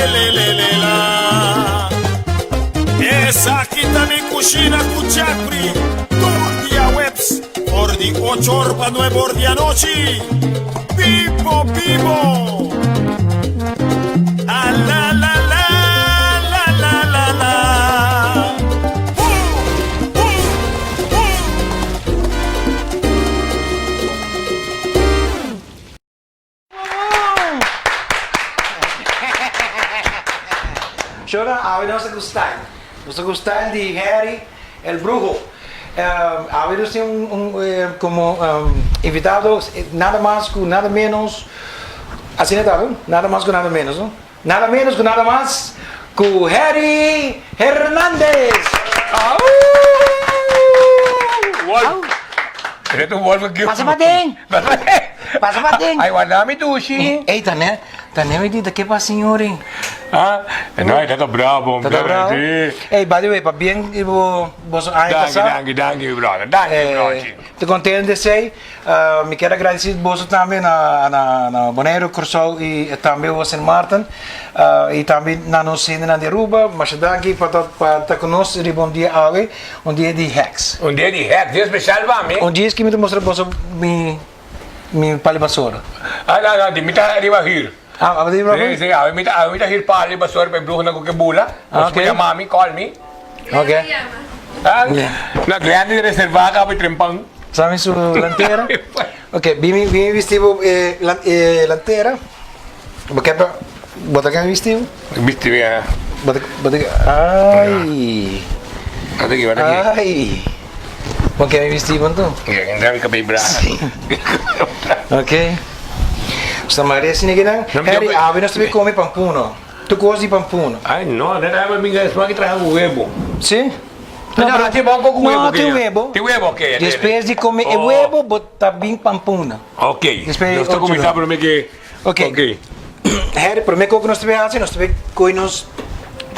le le le la. Esaki ta mi kushina ku Chakri tur dia weps for di ocho or pa nuebe or di anochi. Bibo bibo! A la la la la la la la. Boom boom boom. Shona, awe nos ta ku style. Nos ta ku style di Harry el Brujo. Awe nos tin un como invitado nada mas ku nada menos, asina ta no? Nada mas ku nada menos no? Nada menos ku nada mas ku Harry Hernandez! Wolf. Ese ta un wolf aki. Pasa paden! Pasa paden! Ay warda mi dushi. Ey ta ne, ta ne mi di ta ke pasa señor ey? Ah, no e ta bravo. Ta bravo? Si. Ey by the way pabien di bo boso aña pasa. Danki, danki, danki mi brother. Danki mi brochi. Ta contento di esey. Mi kier a gradeci boso tambe na na Boneiru, Kòrsou i tambe bo Sint Maarten i tambe na nos hendenan di Aruba. Masha danki pa ta pa ta ku nos riba un dia awe, un dia di heks. Un dia di heks, dia spesial pa mi. Un dia es ki mi ta mustra boso mi mi pali basora. Ah no no, di mi ta riba hür. Ah, abo ta riba hür? Si, si, awe mi ta awe mi ta hür pali basora pa e bruhonan ku ke bula. Ah, Boso por ok. yama mi, call mi. Ok. Ah, na Glendy reserva ka awe trempan. Sa mi su lantera. Ok, bimi bimi bisti bo e lan e lantera. Bo ke pa bo ta ke bisti bo? Bisti mi ah. Bo ta bo ta ai. Bata aki bata aki. Ai. Bo ke mi bisti bo anto? Ya, entra mi kabei bra. Ok. Sta Maria asina kinan. Harry, awe nos ta bin come pampuno. Tur cos di pampuno. Ai no, net awe mi binga esaki traha cu webo. Si? No, pero tin bon cu webo. No, tin webo. Tin webo, ok. Despues di come e webo, bo ta bin pampuna. Ok. Nos ta cuminsa prome ke. Ok. Harry, prome cu nos ta bin haci, nos ta bin coy nos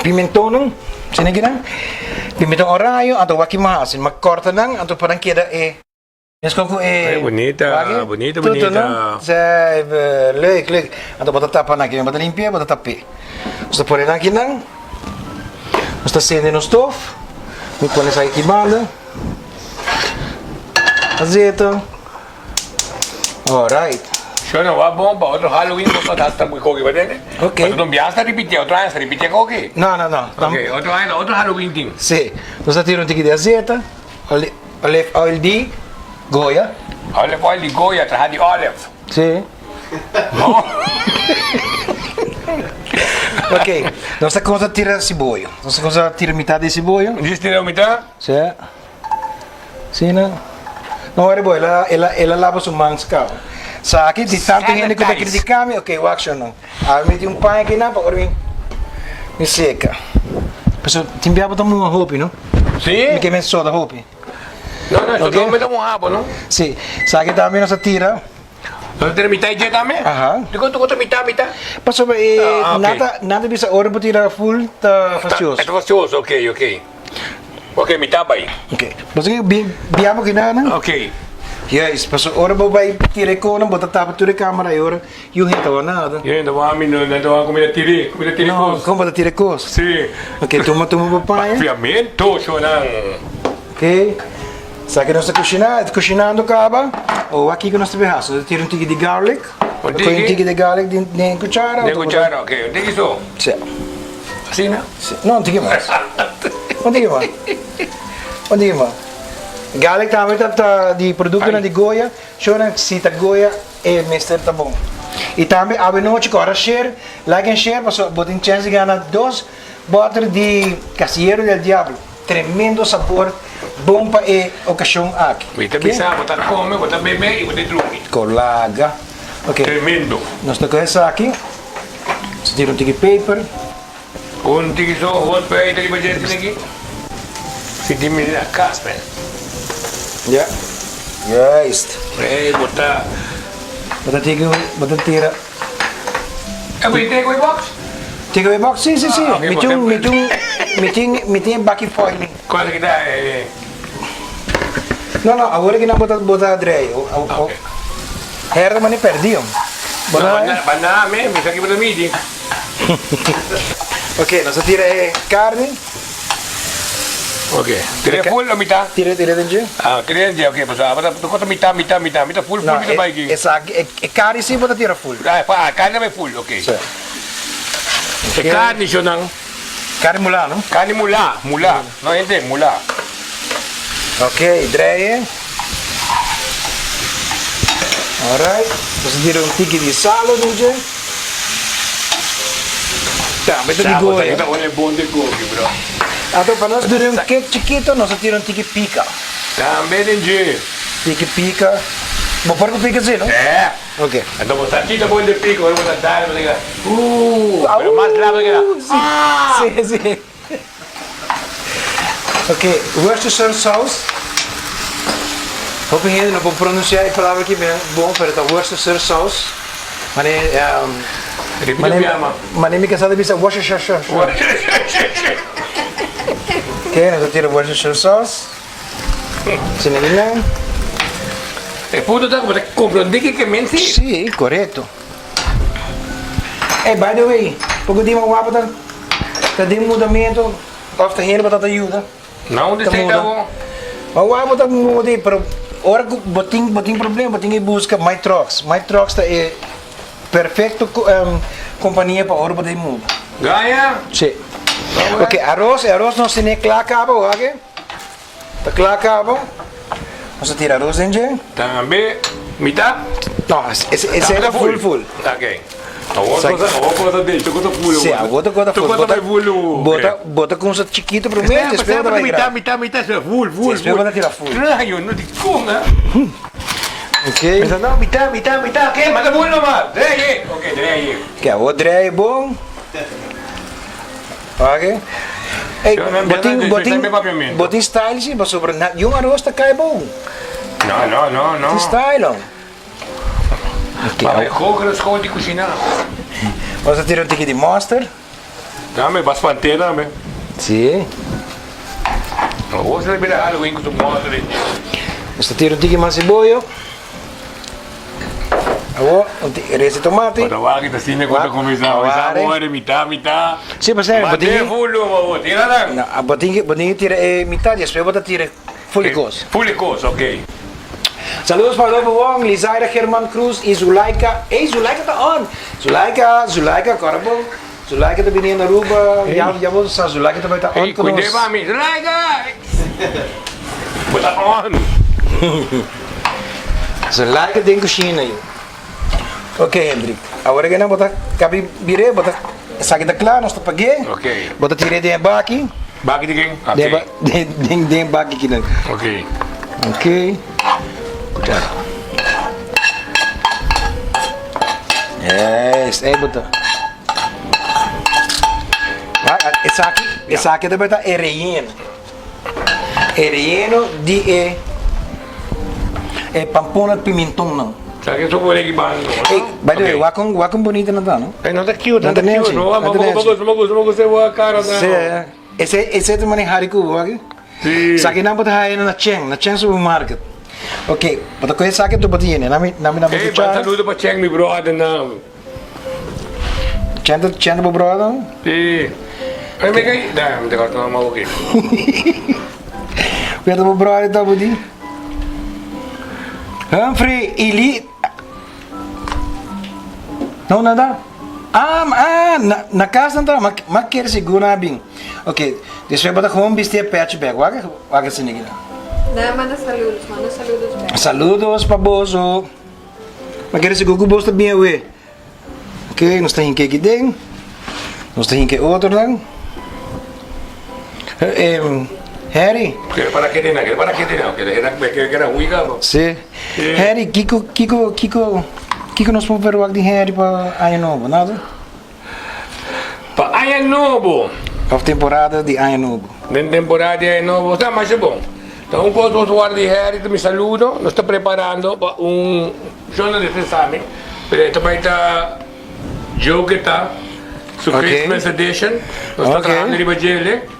pimentonnan, asina kinan. Pimenton oraño, anto wak kiman haci, mi a corta nan, anto pa nan keda e. Meskos ku e. Ay, bunita, Wak, bunita, tutu, bunita. no? Zij, leuk, leuk. Anto bo ta tapa nan aki, bo ta limpia, bo ta tap'é. Nos ta pone nan aki nan. Nos ta sende nos stof. Mi pone esaki aki banda. Azeta. Alright. Sho no wak bon pa otro Halloween bo ta hasta ku e koki, bo tende? Ok. Pasobra un biaha sa ripitié, otro aña sa ripitié koki. No, no, no. Ok, otro aña, otro Halloween tin. Sí. Nos ta tira un tiki di azeta. Olive oil di Goya. Olive oil di Goya, traha di olive. Sí. Ok, nos ta cuminsa tira siboyo. Nos ta cuminsa tira mitad di siboyo. Djis tira mitad? Sí. Asina. No worry bo, el a, el a, el a laba su mans caba. Sa aki di tanto hende cu ta critica mi, ok, wak sho no. Awe mi tin un paña aki nan pa ora mi mi seca. Pasobra tin bia bo ta muha hopi no. Si. Mi ke men soda hopi. No no, esto no me ta muha bo no. Si. Sa aki tambe nos a tira. Nos a tira mitad dje tambe? Aha. Dikon tu konta mitad mitad? Pasobra e nan ta nan ta bisa ora bo tira full ta fastioso. Ta fastioso, ok ok. Ok mitad bai. Ok. Pasobra bia bo kina nan? Ok. Juist, pasobra ora bo bai tira e konan bo ta tapa tur e kamera i ora Yu hende ta nada. Yu hende ta mi no ta wak comida tiri, comida tiri kos. No, como ta tiri kos? Si. Ok, tuma tuma bo paña. Papiamento shonan. Ok, sa ki nos ta kushina, kushinando kaba, o wak kiko nos ta bin hasi, nos ta tira un tiki di garlic. Un tiki? Un tiki di garlic den kuchara. Den kuchara, ok, un tiki so? Si. Asina? Si, no un tiki mas. Un tiki mas. Un tiki mas. Garlic tambe ta di produktonan di Goya, shonan si ta Goya. E mester ta bon. Y tambe awe nochi cu ora share, like en share pasobra bo tin chance di gana dos boter di Casillero del Diablo. Tremendo sabor, bon pa e ocasion aki. Mi ta bisa bo ta come, bo ta bebe y bo ta drumi. Colaga. Ok. Tremendo. Nos ta coge esaki, nos ta tira un tiki peper. Un tiki so hot pa ita riba dje esaki. Sinti mi na cas men. Ja. Juist. Ey bo ta. Bo ta tiki bo ta tira. E bo take away box? Take away box? Si si si. Mi tin mi tin mi tin mi tin e baki foiling. Cual ki ta e. No no awor ki nan bo ta bo ta drei. Herda mane perdi. Bo ta. Ba na me mi sa ki bo ta midi. Ok, nos a tira e carni. Ok, tira e full o mitad? Tira, tira den dje. Ah, tira den dje, ok, pasobra abo ta tur cosa mitad, mitad, mitad, mi ta full, full mi ta bai aki. No, esaki, e carni si bo ta tira full. Ah, e carni ta bai full, ok. Si. E carni shownan. Carni mulá, no? Carni mulá, mulá, no hende, mulá. Ok, dreye. Alright, nos a tira un tiki di salo den dje. Tambe ta di goya. Sa bo ta bon di koki, bro. Anto pa nos dura un kek chikito, nos a tira un tiki pika. Tambe den dje. Tiki pika. Bo por ku pika si, no? Eh. Ok. Anto bo sa chita bon di pika, ora bo ta dal, bo ta keda, ooh. Pero mas laat bo ta keda, aah. Si, si. Ok, Worcestershire sauce. Hopi hende no por pronuncia e palabra aki bien bon, pero ta Worcestershire sauce. Mane, Repite mane, piama. mane mi casa ta bisa Worcestershire. Worcestershire. Ok, nos ta tira Worcestershire sauce. Asina di nan. E punto ta ku bo ta komprondé kiko e men si. Sí, korekto. Ey, by the way, poko di wawa ta ta den mudamentu of ta hende bo ta ta yuda? Na unda Ta esei ta muda. bo? Wawa bo ta muda ei, pero ora ku bo tin bo tin problema bo tin ke buska My Trucks. My Trucks ta e perfekto kompania pa ora bo ta muda. Gaña? Sí. Ok, aros, e aros nos tene kla kaba, wak. Ta kla kaba. Nos ta tira aros den dje. Tambe mitad? No, esei ta full full. Ok. Awor cosa, awor cosa den, tur cosa full. Si, awor tur cosa Tur full. cosa bai full awor. Bo ta, bo ta kumsa chikito prome, despues bo ta bai grandi. Mitad, mitad, mitad, full, full, full. Despues bo ta tira full. Trayo, no dikon, ha? Ok. Pensa, no, mitad, mitad, mitad, ok, manda full nomás. Drei, ok, drei. Ok, awor drei bon. Ok. Ey, bo tin, bo tin, bo tin style si, pasobra na yung aros ta kai bou. No, no, no, no. Tin style hom. Ok. Pa e hogere school di cushina. Nos a tira un tiki di mustard. Dame, bas pante dame. Si. Awor se ta bira Halloween cu su mustard den dje. Nos ta tira un tiki mas siboyo. Awor, un ti resi tomati. Bo ta wak ta siña kon ta kuminsá. Awor. Kuminsá awor e mitá mitá. Sí, pasobra bo tin Mant'é ki. full awor, tira nan. No, bo tin ki bo tin ki tira e mitá, despues bo ta tira full e kos. Full e kos, ok. Saludos pa Lobo Wong, Lizaira German Cruz y Zulaika. Ey, Zulaika ta on! Zulaika, Zulaika, kòrda bo, Zulaika ta bini na Aruba, ya ya bo sa Zulaika ta bai ta on Ey, ku nos. kuid'é pa mi, Zulaika! Bo ta on! Zulaika den kushina yu. Ok, Hendrik, awor e nan bo ta kabi bir'é, bo ta esaki ta kla, nos ta pag'é. Ok. Bo ta tir'é den e baki. Baki di ken? Ok. Den e den den e baki kinan. Ok. Ok. Kuchara. Yes, ei bo ta. Esaki, esaki ta beta e relleno. E relleno di e e pampuna pimentonnan. Sa ke so por eki bando. Ey, by the way, wak con wak con bonita nan ta, no? Ey, nan ta cute, nan ta cute. No, Nan ta nenchi. No, no gusta e cara nan. Si, ese ese ta maneha di Cuba, wak. Si. Esaki nan bo ta haya na Chen, na Chen supermarket. Ok, bo ta coge esaki tu bo ta yena. Nami nami nami Ey, ban saludo pa Chen, mi brother nan. Chen ta Chen ta bo brother? Si. Ay, me kay, da, mi ta corta mama boki. Kuya ta bo brother ta bo di? Humphrey Ili No nada? Ah, ah, na, na kas nan ta, ma, ma kere sigur nan a bin. Ok, despues bo ta gewoon bisti e pèchi bèk, wak, wak esei aki nan. Nan a manda saludos, manda saludos bèk. Saludos pa boso. Ma kere sigur ku bos ta bien awe. Ok, nos ta hinka aki den. Nos ta hinka e otronan. Harry. Kere para ke den, kere para ke den. Kere kere kere kere hui ka. Si. Harry, kiko kiko kiko kiko nos por verwagt di Harry pa aña nobo? Nada? Pa aña nobo. Of temporada di aña nobo. Den temporada di aña nobo ta masha bon. Ta un kos nos warda di Harry ta mi saludo. Nos ta preparando pa un shon no debe sa mi, pero e ta bai ta Joke ta su Christmas edition. Nos ta trahando riba djele.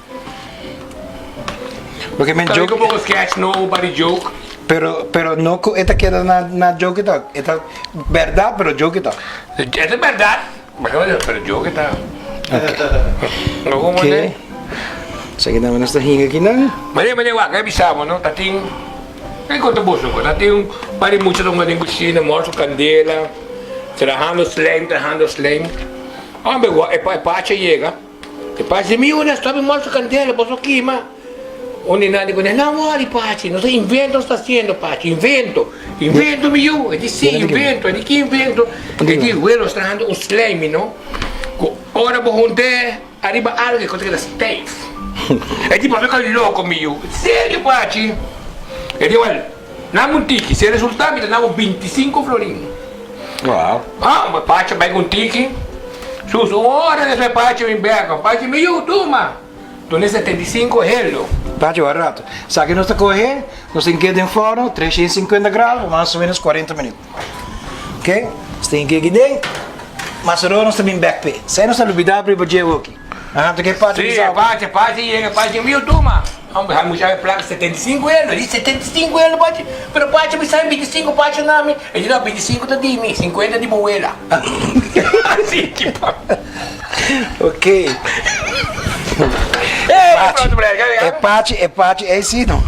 Porque men Joke. Joke. Un poko sketch nobo pa di Joke. Pero pero no ku e ta keda na na Joke ta. E ta bèrdat pero Joke ta. E ta bèrdat. Pero yo ke ta. Ok. Esaki tambe nos ta hinga aki nan. Mane mane wak e bisa bo no ta tin ke konta boso ta tin un par di mucha ta hunga den kushina mor su kandela trahando slijm trahando slijm hombre e pacha yega e pacha di mi una stop mor su kandela boso kima un di nan di kuné no wori pachi nos ta invento nos ta hasiendo pachi invento invento mi yu e di si invento e di ki invento e di welo nos trahando un slijm no ku ora bo hunte Ariba algo e cosa keda stijf. E di papia ka loko mi yu. Serio pachi. E di wèl, nan un tiki, si e resulta mi ta nan bo bintisinko florin. Wow. Ah, pachi a bai ku un tiki. Sus un ora despues pachi a bin bèk. Pachi mi yu, tuma. Duna e 75 helo. Pachi wak rato. Sa ki nos ta kohe, nos tin ke den fòrno, 350 grado, mas o menos 40 minüt. Ok, nos tin ke den, mas ora nos ta bin bek p'e. Esei nos ta lubida abri bo dje hoki. Ahan, ta ke pachi Sí, bisa. pachi, pachi yega, pachi miu tuma. Hombre, hay mucha plaka 75 euro. Di 75 euro pachi. Pero pachi mi sa 25 pachi na mi. E di no, 25 ta di mi, 50 di bo wela. Así ki pa. Ok. Ey, Pachi, pronto, e pachi, e pachi, ei sí no.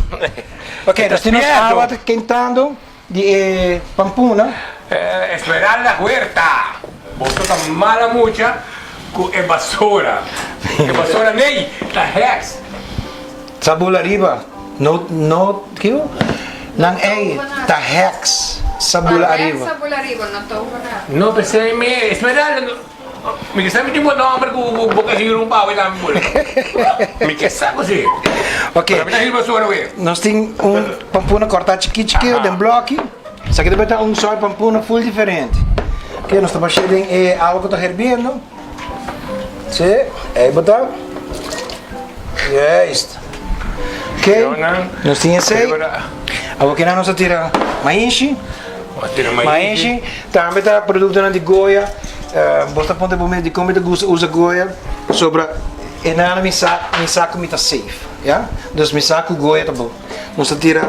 Ok, nos tin nos awa ta kentando. Di e pampuna. Esmeralda Huerta, boso ta mala mucha ku e basura. E basura nei ta heks. Sa bula riba no no kiko? Nan ei ta heks sa bula ariba. Sa bula riba no ta uba nada. No pesey mi Esmeralda no mi ke sa mi tin bo nomber ku bo ke hir un pawe tambe bula. Mi ke sa ku si. Ok. Pero mi ta hir basura we. Nos tin un pampuna kortá chikí chikí den blòki. Esaki ta bai ta un sòrt pampuna ful diferente. Ok, nos ta bash'é den e awa ku ta herbiendo. Sí, ei bo ta. Juist. Ok, nos tin esei. Awor kinan nos ta tira maishi. Maishi tambe ta produktonan di Goya. Bo ta puntra bo mes dikon mi ta gusta usa Goya? Pasobra e nana mi sa mi sa ku mi ta safe, ya. Dus mi sa ku Goya ta bon. Nos ta tira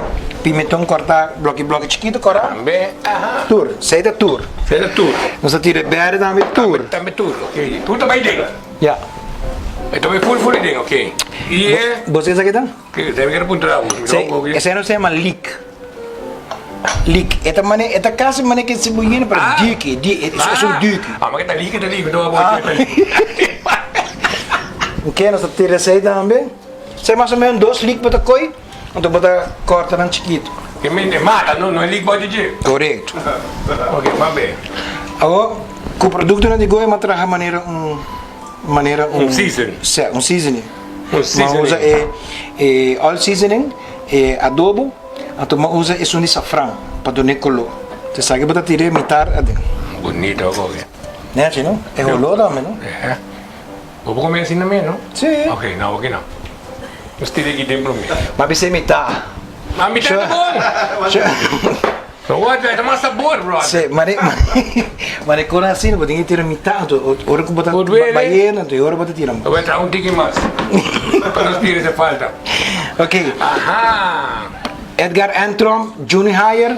pimentón kòrtá blòki blòki chikitu kòrá. Tambe, aha. Tur, esei ta tur. Esei ta tur. Nos ta tira bèrdè tambe tur. Tambe tur, ok. Tur ta bai den. Ya. E ta bai ful ful den, ok. I e. Bo sa esaki ta? Ke, esei mi kere puntra bo. Esei nos ta yama lik. Lik, e ta mane, e ta kasi mane ke cebollina, pero Ah. diki, di, e es un diki. Ah, ma ke ta lik, e ta lik, mi ta wak Ah. bo lik. Ok, nos ta tira esei tambe. Esei mas o menos dos lik bo ta koi, anto bo ta korta nan chikitu. E men e mata, no, no e lik bo dje. Korekto. Ok, ban be. Awor, ku produktonan di Goya mi a traha manera un, manera un. Un season. Se, un seasoning. Un seasoning. Mi a usa e, e all seasoning, e adobo. Anto mi a usa esun di safran pa dun'é koló. Te sa ke bo ta tir'é mitar aden. Bunito akoke. Nechi no? E holó tambe no? E. Bo por come asina mes no? Si. Ok, no awo ki no. Nos tira aki den prome. Mi a bis'é mitar. Ma mitar ta bon! No wak, ta mas sabor brother. Si, mane mane kon asina bo tin ke tira mitar anto ora ku bo ta bayendo anto e ora bo ta tira mas. Bo traha un tiki mas pa nos tira si falta. Ok. Aha. Edgar N. Tromp, Juni Hayer,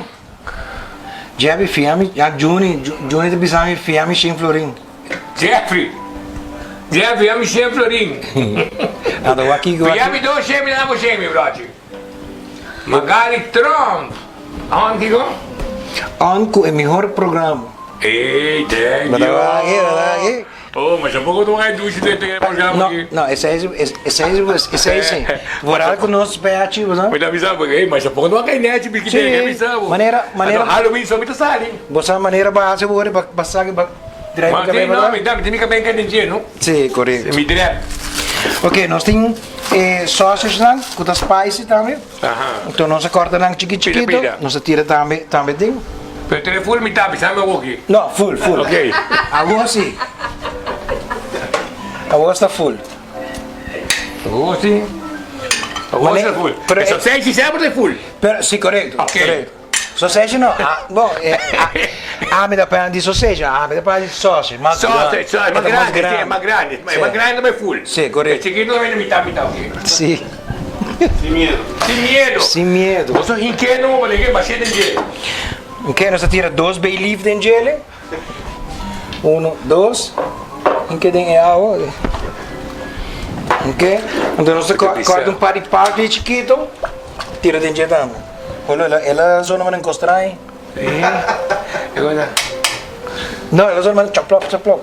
Jeffrey fia mi, ya Juni, Juni ta bisa mi fia mi shen florin. Jeffrey, Jeffrey fia mi shen florin. Anto wak kiko wak. Fia mi dos shen mi ta dabo shen mi brochi. Magali Tromp, On kiko? On ku e mihor programa. Ey, thank you. Bata aki, bata aki. Oh, masha poko tuma e dushi den e programa aki. No, no, esei es, esei es, esei si. Vooral ku nos PH, bo sa. Mi ta bisa bo, ey, masha poko tuma kai nechi biki den, ke bisa bo. Manera, manera. Anto Halloween so mi ta sali. Bo sa manera ba hasi bo ba ba sa ba drai bo kabei No, mi ta, mi tin mi kabei kai den dje, no? Si, korekto. Mi drep. Ok, nos tin e sausagenan ku ta spicy tambe. Aha. Enton nos a corta nan chiki Pida, chikito, pida. nos a tira tambe tambe den. Pero tene full mitad, bisa mi awoki. No, full, full. Ok. Awor si. Awor sta full. Awor si. Awor Mane- sta full. pero E e- sausage semper ta full. Pero si, correcto. Ok. Correcto. Sausage no, a, bon, e, a, ami ta pena di sausage, ami ta pena di sausage, mas Sausage, sausage, e ta mas grande, si, mas grande, Si. mas grande ta bai full. Si, correcto. E chikito ta bai na mitad, mitad, ok. Si. Sin miedo. Sin miedo. Sin miedo. Boso hinke no, bo lege bashé den dje. Ok, nos ta tira dos bay leaf den djele. Uno, dos. Hinke den e awa. Ok. Anto nos ta corta un par di parkli chikito. Tira den dje tambe. Olo, el a zona manera un costrain. No, el a zona manera chaplop, chaplop.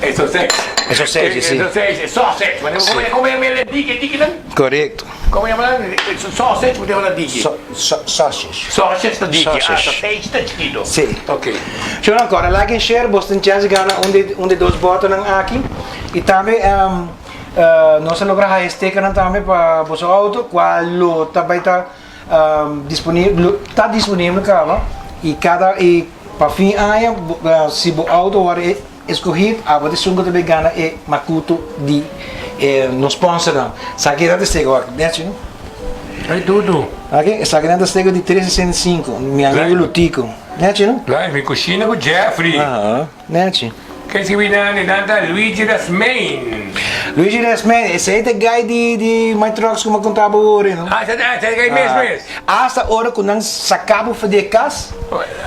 E sausage. E sausage, si. E sausage, e sausage. Manera como como yama el diki, diki nan? Correcto. Como yama nan? Sausage, bo yama diki? Sausage. Sausage ta diki, ah, sausage ta chikito. Si. Ok. Shon ancora, like en share, bo tin chance di gana un di un di dos botonan aki. Y tambe nos a logra haya stickernan tambe pa boso auto, cual lo ta bay ta Disponibel, ta disponibel kaba i kada i pa fin aña si bo auto wòrdu eskohí abo ta esun ku ta bai gana e makutu di e nos sponsornan. Esaki nan ta stego wak nechi no? Ay dudu. Aki esaki nan ta stego di tres sesenta i sinku mi amigo Lutico nechi no? Live mi kushina ku Jeffrey. Aha. Nechi. Ken si winan e nan ta Luigi Rasmijn. Luigi Rasmijn, esei ta e guy di di My Trucks ku mi a konta bo ora no? Ah, esei ta e guy mes mes. Asta ora ku nan saka bo for di e kas,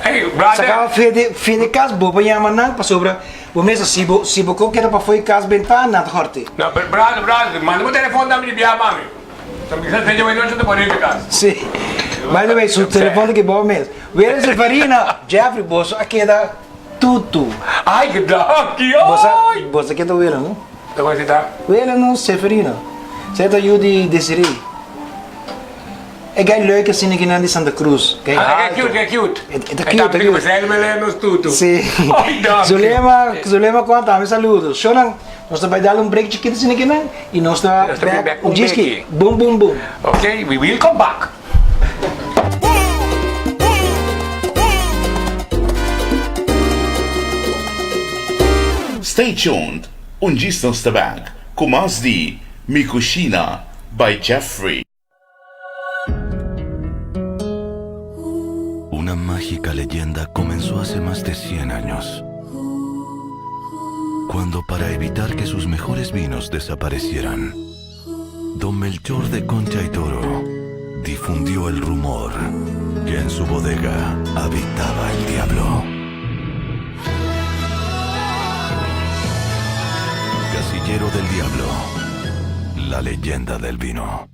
Ey, brother. saka bo for di for di e kas, bo por yama nan pasobra bo mester si bo si bo keda pafó e kas bentá nan ta hòrt'é. No, pero brother, brother, manda bo telefon tambe di bia mami. Ta bisa señor e nochi ta pone riba e kas. Si. By the way, su telefon ta kibou mes. Where is Seferina? Jeffrey, boso a keda. Tutu. Ay, ke danki, ay! Bo sa ken ta wela, no? Ta kua si ta? Wela no, Seferino. Esei ta yu di Desiree. E gai leuk asina kinan di Santa Cruz. Gai Ah, alto. e cute, e cute. E ta cute, e cute. E ta nos tutu. Si. Ay, danki. Zulema, Zulema Kwan tambe saludo. Shownan, nos ta bai dal un break chikito asina kinan y nos ta Nos ta bin back un djiski. beki. Boom, boom, boom. Ok, we will come back. Stay tuned, un djis nos ta back ku mas di Mi Cushina by Jeffrey. Una mágica leyenda comenzó hace más de 100 años, cuando para evitar que sus mejores vinos desaparecieran, Don Melchor de Concha y Toro difundió el rumor que en su bodega habitaba el diablo. Casillero del Diablo, la leyenda del vino.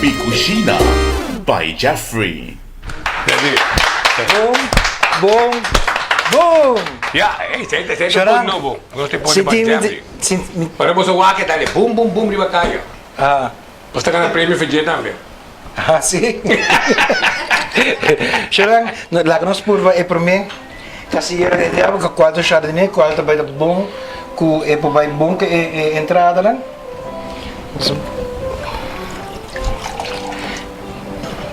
Mi Cushina by Jeffrey. Bon, bon, Boom! Ya, ey, esei ta un Shoran, kos nobo. Nos te pone si pa tin mi Jeffrey. si mi Ora boso wak e dale boom boom boom riba kaya. Ah. Nos ta gana premio fedje tambe. Ah, si? Shoran, no, laga nos purba e promé Casillero del Diablo ku kual ta Chardonnay, kual ta bai ta bon ku e por bai bon ku e e entradanan.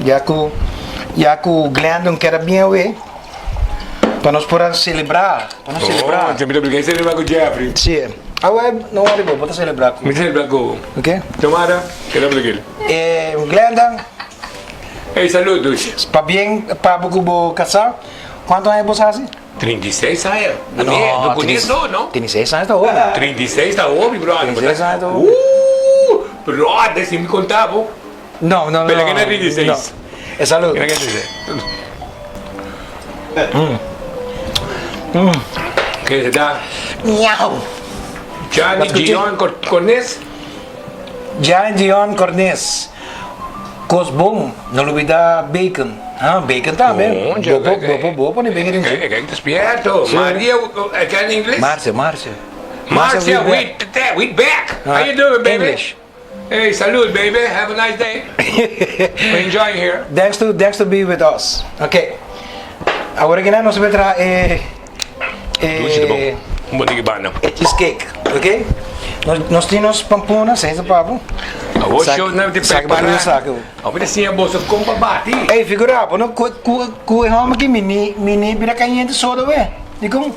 Ya ku ya ku Glendon keda bien awe pa nos por a selebrá, pa nos selebrá. Oh, mi ta obliga selebrá ku Jeffrey. Sí. Awe no worry bo, bo ta selebrá ku. Mi ta selebrá ku. Ok. Tamara, keda obliga. Eh, Glendon. Hey, salud, dushi. Pabien pa bo ku bo kasá. Kuantu aña bo sa hasi? 36 aña. No, no con eso, no? 36 aña ta hopi. 36 ta hopi, brother. 36 aña ta hopi. Brother, si mi conta bo. No, no, no. Pero que na 36. No. E salud. Que na 36. Mm. Que se da? Miau. Gianni Gion Cornes. Gianni Gion Cornes. Kos bon, no lubida bacon. Ha, bacon tambe. Bon, Bo por, bo por, bo pone bacon den. E kijk ta spierto. Sí. Maria, e ken Ingles? Marcia, Marcia. Marcia, we we, we back. How you doing, baby? English. Hey, salute, baby. Have a nice day. We enjoying here. Thanks to, thanks to be with us. Okay. Awor aki nan nos ta traha e Dushi ta bon. e Un bon tiki banda. e cheesecake, okay? Nos nos tin nos pampuna, sa hende papo. Awor Sak- show nan te sak prepara. pa sak. Awor te siña boso kon pa bati. Ey, figura bo no ku ku ku e hòmber aki mi ni mi ni bira kayente soda we. Dikon?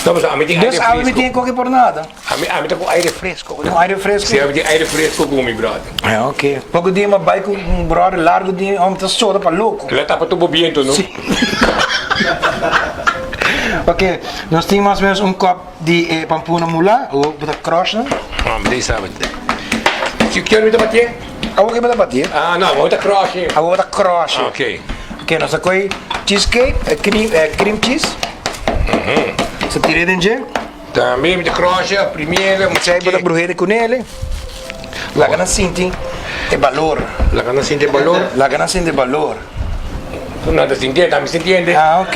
No, pasobra ami tin Dos aire awe mi fresco. tin koki por nada. Ami ami ta ku aire fresco. Ku aire fresco? Si ami tin aire fresco ku mi brother. Ah, ok. Poko dia mi bai ku un brother largo di hom ta soda pa loko. El a tapa tur bo biento, no? Si. Ok, nos tin mas o menos un kòp di e pampuna mulá, o bo ta crush nan. Ah, mi ta sabi. Ki ora mi ta batié? Awor ke mi ta batié. Ah, no, awor ta crush. Awor ta crush. Ah, ok. Ok, nos ta koe cheesecake, cream, cream cheese. Nos ta tira den dje. Tambe mi ta crusha primiera. Esei bo ta bruheri ku nele. Laga nan sinti e balor. Laga nan sinti e balor. Laga nan sinti e balor. Nan ta sintié, tambe sintiende. Ah, ok.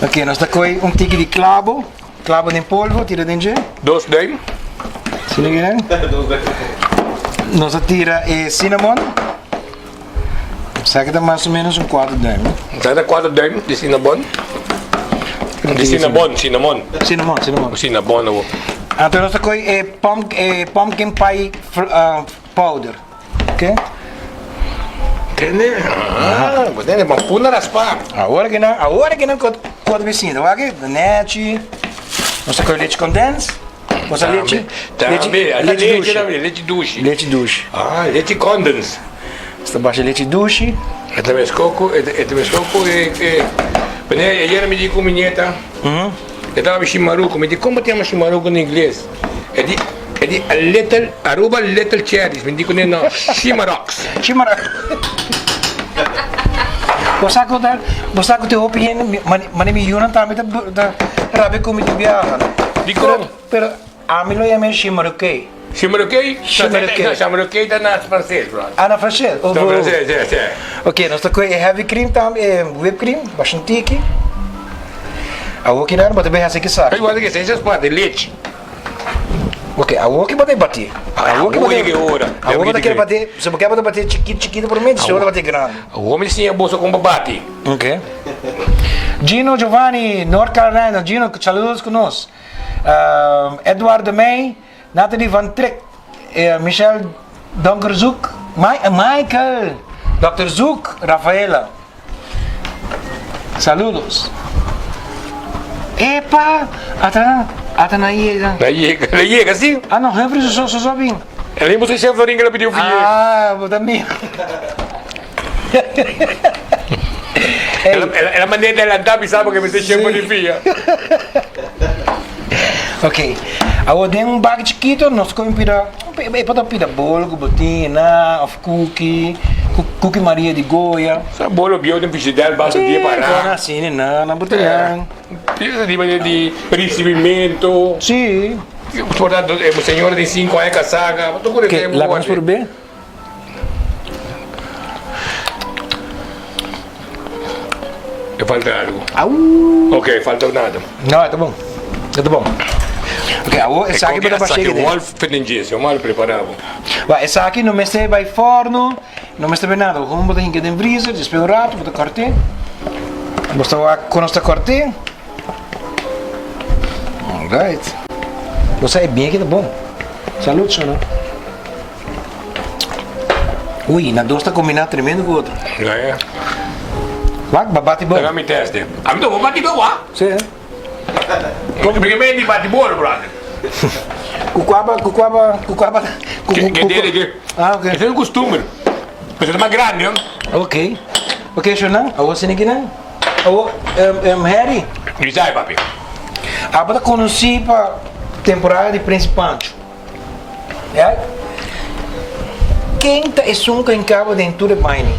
Ok, nos ta kohe un tiki di klabo, klabo den polvo, tira den dje. Dos duim. Sina kinan? Nos ta tira e cinnamon. Sa ki ta mas o menos un kuater duim. Sa ta kuater duim di cinnamon. Di cinnamon, cinnamon. Cinnamon, cinnamon. Cinnamon awo. Anto nos ta kohe e pump, e pumpkin pie powder. Ok. Tene, ah, bo tene bon puna raspa. Awor ki nan, awor ki nan kot kot mi sinta. Wak aki, nechi. Nos ta kohe leche condens. Nos a leche, Tambe, leche, leche dushi. tambe, leche dushi. Leche dushi. Ah, leche condens. Nos ta basha leche dushi. E ta mes koko, e ta mes koko e e Wanneer ayer mi di ku mi nieta, e tabata shimaruco, mi di kon bo ta yama shimaruco na ingles? E di e di a little Aruba little cherries, mi di kuné no, shimaroks. Shimaroks. Bo sa ku ta bo sa ku tin hopi hende mane mi yunan tambe ta ta rabia ku mi tin biaha. Dikon? Pero ami lo yama e shimaroke. Shimaroke? Shimaroke. No, shimaroke ta na franses, brother. Ah, na franses? Na franses, si, si. Ok, nos ta kohe e heavy cream tambe, e whipped cream, basha un tiki. Awor ki nan bo ta bay hasi kisaki. Ey, wak esei esei es parti lechi. Ok, awor ki bo ta bati. Awor ki bo ta ora. Awor bo ta kere bati, si bo kere bo ta bati chikito chikito prome, si bo ta bati grandi. Awor mi ta siña boso kon pa bati. Ok. Gino Giovanni, North Carolina, Gino, saludos ku nos. Edward de Mey, Nathalie van Trek, Michelle Donkerzoek, Michael, Doctor Zoek, Rafaela. Saludos. Epa, ata, ata na yega. Na yega, na yega si. Ah no, Humphrey so so so bin. El mismo si chef Florin que le pidió fiye. Ah, bo ta mira. El, el, el mandé adelantar bisa porque me chef Florin fia. Ok, awor den un baki chikito nos kon pida, e por ta pida bolo ku bo tin na of kuki, kuki Maria di Goya. Sa bolo bieu den frigider basta dia para. Si, kon asina na, na bo ta yan. Esa di manera di recibimento. Si. Por tanto, e señora tin cinco aña casá, bo ta kore Ok, laga nos purbe. E falta algo. Au! Ok, falta nada. No, e ta bon. E ta bon. Ok, awor esaki bo ta bashé Esaki den. Wolf Fernandez, yo mal prepara bo. Wa, esaki no mester bai forno, no mester bai nada. Gewoon bo ta hinka den freezer, despues un rato bo ta kort'é. Bo ta wak kon nos ta kort'é. Alright. Bo sa e bien ki ta bon. Salud, shona. Ui, na dos ta kombiná tremendo ku otro. Ja, ja. Wak, ba bati bon. Laga mi teste. A mi ta bon bati bon, wa. Sí, eh? Kom mi ke di bati bolo, brother. Ku kua ba, ku kua ba, ku kua ba, ku Ke ku dele ke. Ah, ok. Ese es un costumbre. Pero es mas grande, no? Ok. Ok, shona, awor sini kinan. Awor, um, um, Harry. Bisa, papi. Abo ta konosí pa temporada di Prins Pancho. Ya. Ken ta esun ku a hinkaba den tur e baini?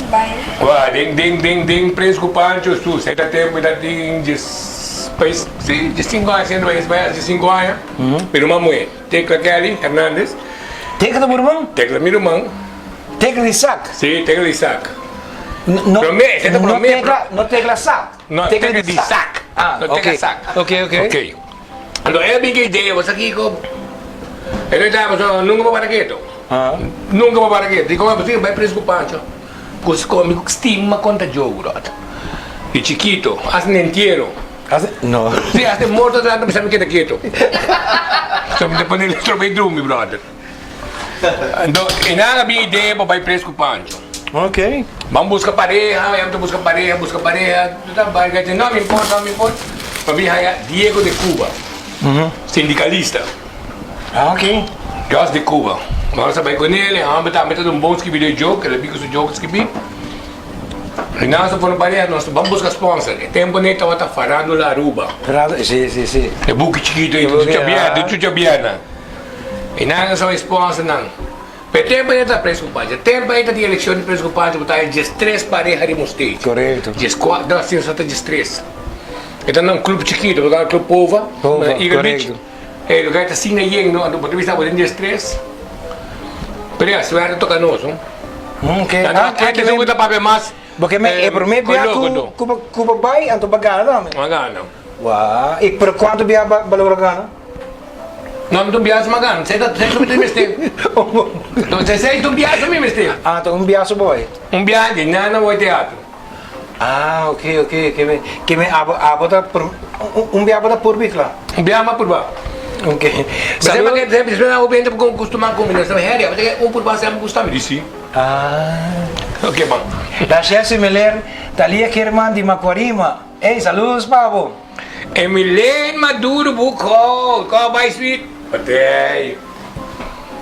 Baini? Wa, den, den, den, den Prins ku Pancho su seta tempu ta tin djes, pais, si, djes sinku aña, siendo pais, pais djes sinku aña. Mi ruman muhé, Tecla Kelly Hernandez. Tecla ta bo ruman? Tecla mi ruman. Tecla di sak? Si, Tecla di sak. No, Promé, esei ta no promé. Tecla, no Tecla sak. No, Tecla di sak. Ah, No ok. Tecla sak. Ok, ok. Ok. Anto e bin ke idea, bo sa kiko? E no ta, pasobra nunka bo para keto. Nunka bo para keto. Di kon bo bai preso ku Pancho? Ku mi stima konta jogo ròt. Di chikito, hasta na entiero. No. Si, hasta e morto adelante mi sa mi keda keto. So mi ta pone letra pa e drumi, bròder. Anto e nan a bin idea pa bai preso ku Pancho. Ok. Ban buska pareha, e ta buska pareha, buska pareha, tu ta bai gachi, no mi importa, no mi importa. Pa bin haya Diego de Cuba, sindicalista. Ah, ok. Jos de Cuba. Nos a bai con el, e homber tambe ta un bon skibi de joke, el a bin cu su joke skibi. Y nan a pone pareha, nos ban buska sponsor. E tempo ne tabata Farándula Aruba. Farándula, si, si, si. E buki chikito, e buki, ah. Chucha Bierna. Y nan a sa sponsor nan. Pe tempo ei ta pres ku Pancho. Tempo ei ta di elekshon di pres ku Pancho ku ta e diestres pareha riba un stage. Korekto. Dieskuater, no, si ta diestres. E ta na un club chikito, bo ta club Pova, Pova, na Eagle Beach. korekto. E lugar ta asina yen, no, anto bo ta bisa bo den diestres. Pero ya, suerte toka nos, no. Ok. Ah, Ah, ke men ta papia mas. Bo ke men e prome bia ku ku bo ku bo bai anto bo gana tambe. Bo gana. Wa, i pero kuantu bia bo bo logra gana? No, mi ta un biaha suma gana. Sei ta sei mi ta mester. No, sei sei ta un biaha mi mester. Ah, ta un biaha so bo bai. Un biaha di nana bo bai teatro. Ah, ok, ok, ke men ke men abo abo ta por un biaha bo ta purba i kla. Un biaha mi a purba. Ok. Salu. Despues nan hopi hende ku kustuma ku mi, nan sa heri, abo ta un purba asina mi gusta mi di si. Ah. Ok man. Dasha Similer, Thalia Kerman di Macuarima. Ey, saludos pa bo. Emilene Maduro Boekhoudt, ko bai sweet? Partij.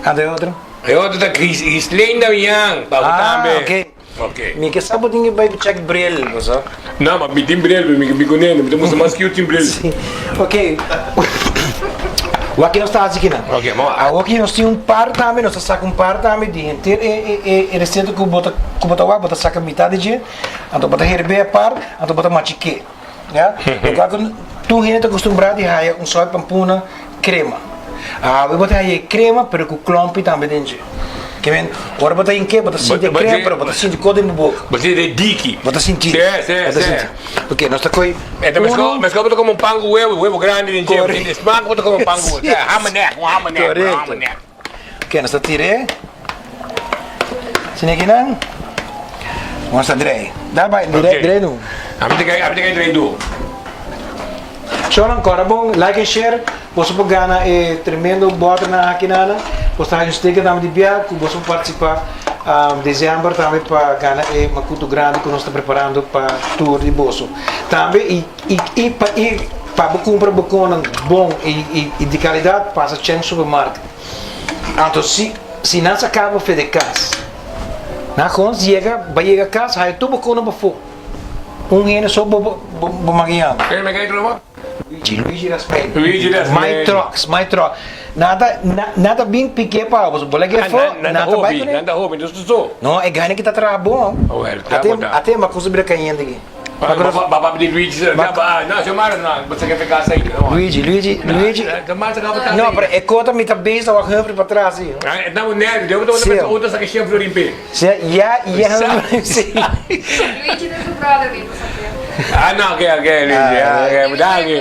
Ando e otro? E otro ta Ghislaine Damian, pa bo Ah, tambe. ok. Ok. Mi ke sa bo tin ke bai check bril, bo sa. No, ma mi tin bril, mi mi kuné, mi ta mustra mas cute sin bril. Sí. Ok. Wak nos ta hasi kinan. Ok, mo. Awor ki nos tin un par tambe, nos ta saka un par tambe di henter e e e e receta ku bo ta ku bo ta wak, bo ta saka mitad di dje, anto bo ta herbe apart, anto bo ta machiké. Ya? Lokual ku tur hende ta kustumbrá di haya un sòrt pampuna krema. Awe bo ta haya e krema pero ku klòmpi tambe den dje. Ke men, ora bo ta hinké bo ta sinti e krema pero bo ta sinti kos den bo boka. Bo sinti e diki. Bo ta sinti. Sí, sí, Bo ta sí. sinti. Ok, nos ta koi E ta mesko, uno. mesko bo ta kome un pan ku webu, webu grandi den dje. Korekto. E smak bo ta kome un pan ku webu. Sí. Hamenek, un hamenek, un Korekto. hamenek. Ok, nos ta tir'é. Sini kinan. Nos ta drei. Dal bai, drei, Ok. drei nu. Ami ta kai, ami ta kai drei du. Shownan kòrda bon, like en share. Boso por gana e tremendo bòternan aki nana. Boso ta haña un sticker tambe di bia ku boso por partisipá desèmber tambe pa gana e makutu grandi ku nos ta preparando pa tur di boso. Tambe i i i pa i pa bo kumpra bokonnan bon i i i di kalidat pasa Cheng Supermarket. Anto si si nan saka bo fe de kas nan kons yega ba yega kas haña tur bokonnan pafó. Un hende so bo bo bo magiando. Ken me kai troba? Luigi, Luigi Rasmijn. Luigi Rasmijn. My trucks, my truck. Nan ta, nan ta bin pike pa bo. Bo lege afó, Nan nan ta ta bai hopi, kuné. nan ta hopi, dus tu so. No, e gane ki ta traha bon. Oh, wel, traha Ate, bon ta. ate ma kusa bira kayente aki. Ba ba ba di Luigi, Ma- ba, no, Xiomara, no, bo sa ke casa ainda, no. Luigi, Luigi, Luigi. Xiomara sa ke casa No, ainda. pero e kota mi ta bezig wak Humphrey pa tras si. Ah, e ta un nervio, debe ta Sí. una otro sa ke Chef Florin pe. Sí, ya, ya, sí. Luigi ta su brother mi bo sa ke. Ah no, oke oke Luigi, ah oke, danki.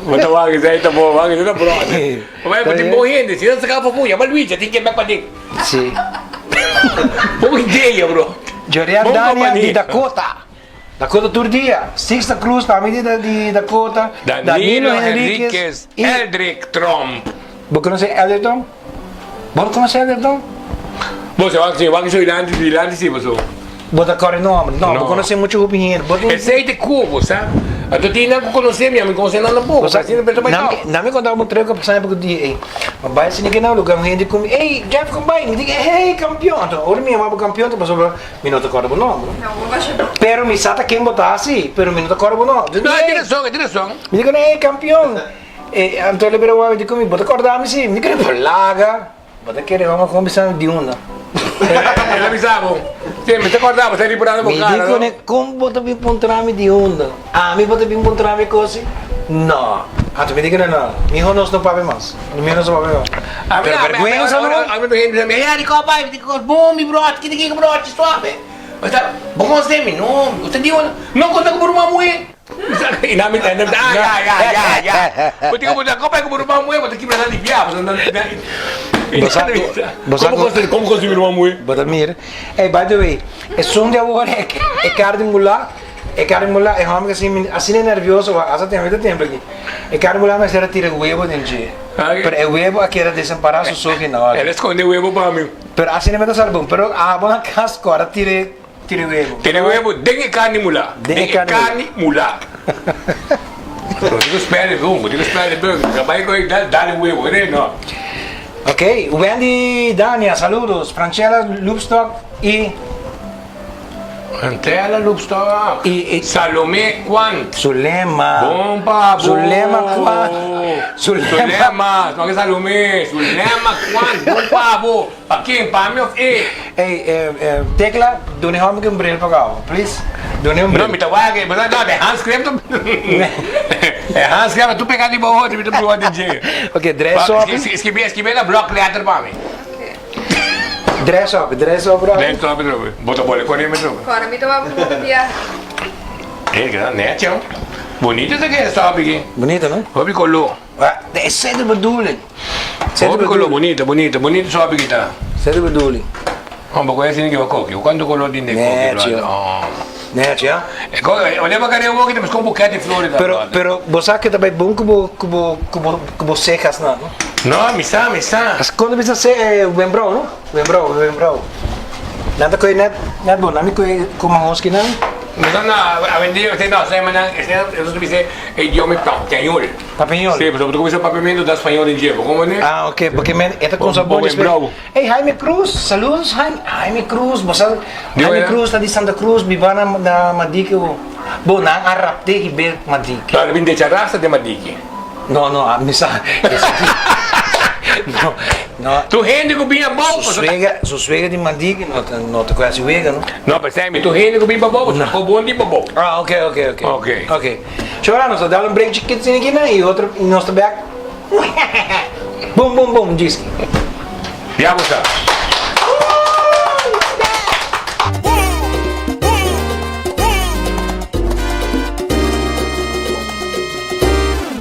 Bo ta wak esei ta bon, wak esei ta bròder. Bo bai tin bon hende, si nan saka pafó, yama Luigi, a tin ke bek paden. Si. Bon idea bro. Jorian Bon Dania di kompania. Dakota. Dakota tur dia. Sixta Cruz tambe di di Dakota. Danilo Henriquez, i. Eldrick Tromp. Bo konosé Eldrick Tromp? Bo no konosé Eldrick Tromp? Bo sa wak si wak su dilanti dilanti si paso. Bo ta kòrda e nòmber? No, bo konosé muchu hopi hende. Bo tin. Esei ta ku bo sa. Anto tin nan ku konosé mi, ami konosé nan tampoco. Bo sa, Asina ta bai nan tòg. nan mi konta bo un trek ku a pasa ku dia ei. Mi bai asina ke nan luga un hende ku mi, Ey, Jeff kon bai? Mi di, Hey, kampion! Anto ora mi yama bo kampion ta pasobra mi no ta kòrda bo nòmber. No, bo basha bo. Pero mi sa ta ken bo ta si, pero mi no ta kòrda bo nòmber. No, e tin rason, e tin rason. Mi di ku nan, Hey, kampion! E anto el a bira wak, mi di ku mi, Bo ta kòrda mi si? Mi di ku nan, Bo laga. Bo ta kere hòmber kon bisa di unda? El a bisa bo, Si, mi ta kòrda bo ta riparando bo Mi kara, di no? kuné, kon bo ta bin puntra mi di unda? Ami bo ta bin puntra mi kosi? No. Anto mi di kuné, no, mihó nos no papia mas. Mihó nos no papia mas. A mi, Pero a mi, a mi, bèrgwensa ora, no? ora, ora mi hende bisa mi, Hey, Rico, bai, mi di kos, bon, mi bròchi, kita kiko bròchi, suave. Bo ta, bo konosé mi? No, bo ta di unda? No konta ku bo ruman muhé. I nan mi ta, nan mi ta, ah, ya, ya, ya, ya. Bo tin ku bo ta, kopa ku bo ruman muhé, bo ta kibra nan di bia, pasobra nan, nan, Bo sa ku, bo sa Komo ku. kosi, komo kosi mi ruman muhé? Bo ta mira. Ey, by the way, esun di awor e, e kar di mulá, e kar di mulá, e hòmber ku asina, asina nervioso, wak, asa tempu, ta tempu aki. E kar di mulá mester a tira webo den dje. Pero e webo a keda desampará su so ki na. El a skonde webo pa mi. Pero asina mi ta sali bon. Pero abo na kas kòrda tira e. Tira webo. Tira webo den e karni mulá. Den e karni mulá. Bo tin ku spera e bon, bo tin ku spera e burger. Ka bai koe dal dal e webo, ne no. Ok, Wendy Dania, saludos. Franchella Loopstok y. Franchella Loopstok. Y, y Salomé Quant. Zulema. Bon pa bo. Zulema Quant. Zulema. Zulema, no ke Salomé, Zulema Quant, bon pa bo. Pa ken? Pa mi of e? Ey, Tecla, duna e homber ki un bril pa gau, please. Duna e un bril. No, mi ta wak e, no, de handschrift. E handschrift, tu pega riba otro, mi ta proba den dje. Ok, dress op. Skibi, skibi na blok letter pa mi. Dress op, dress op, Robbie. Dress op, Robbie. Bo ta bole kore mi, Robbie. Kore, mi ta wak un hopi biaha. E, gran nechi, oh. Bonito esaki, stop aki. Bonito, no? Hopi koló. Esei ta bedoeling. Hopi color bonito, bonito, bonito sopi ki ta. Esei ta bedoeling. Oh, bo koe asina ki bo koki. Kuantu color tin den koki, brother? Oh. Nechi, ha? E koki, olha pa kare woki ta busca un buket di flores ta, Pero, brother. pero bo sa ke ta bai bon ku bo, ku bo, ku bo, ku bo sejas nan, no? No, mi sa, mi sa. As kon ta bisa se wembrou, no? Wembrou, wembrou. Nan ta koe net, net bon. Nan mi koe ku mahoski nan. No ta na, awendia, esei no, esei manan, esei, eso ta bisa e idioma papiañol. Papiñol? Sí, pasobra bo ta kuminsá papiamentu da spañol den dje, bo komprende? Ah, ok, porque men e ta kumsa bon despues. Bravo. Ey, Jaime Cruz, saludos Jaime, Jaime Cruz, bo sa, Jaime Cruz ta di Santa Cruz, biba na na Madiki o. Bo, nan a rapte hib'é Madiki. No, el a bin decha rasta den Madiki. No, no, mi sa, no, no. Tur hende ku bin abou, Su suegra, su suegra di Madiki no ta, no ta kohe hasi wega, no? No, p'esei mi, tur hende ku bin pabou, pasobra ko bon di pabou. Ah, ok, ok, ok. Ok. Ok. Chora, nos ta dal un break chikit sin aki nan y otro y nos ta bek. Boom boom boom djiski. Ya bo sa.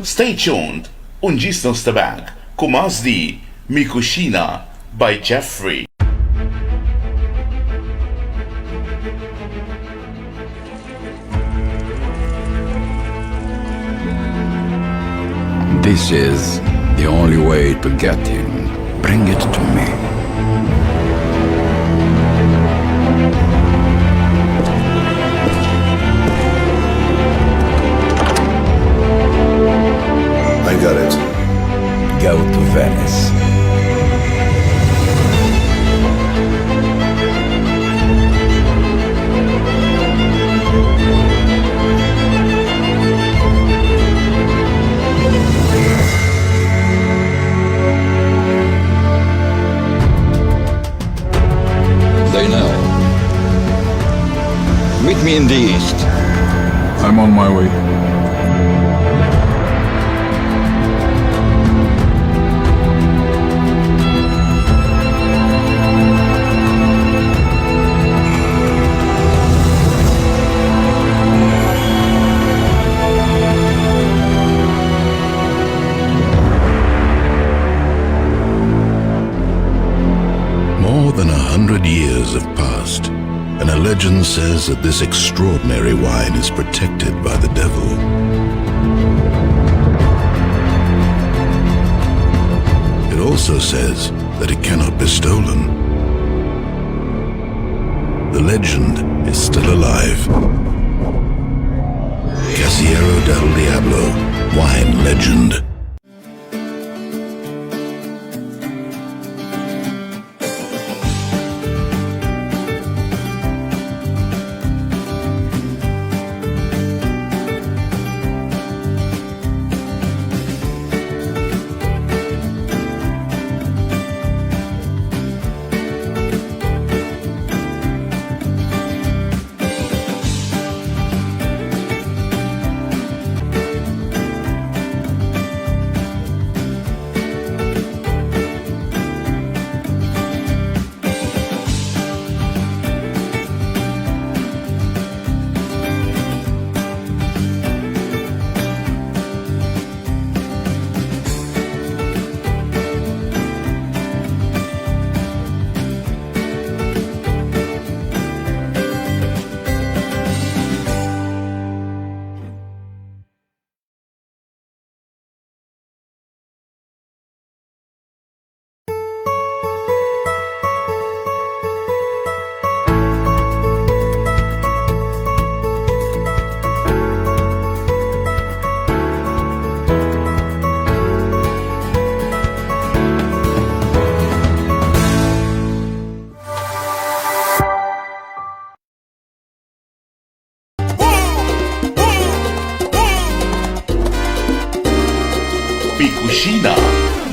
Stay tuned, un djis nos ta bek ku mas di Mi Cushina by Jeffrey. This is the only way to get him. Bring it to me. I got it. Go to Venice. They know. Meet me in the east. I'm on my way. Years have passed, and a legend says that this extraordinary wine is protected by the devil. It also says that it cannot be stolen. The legend is still alive. Casiero del Diablo, wine legend. Mi Cushina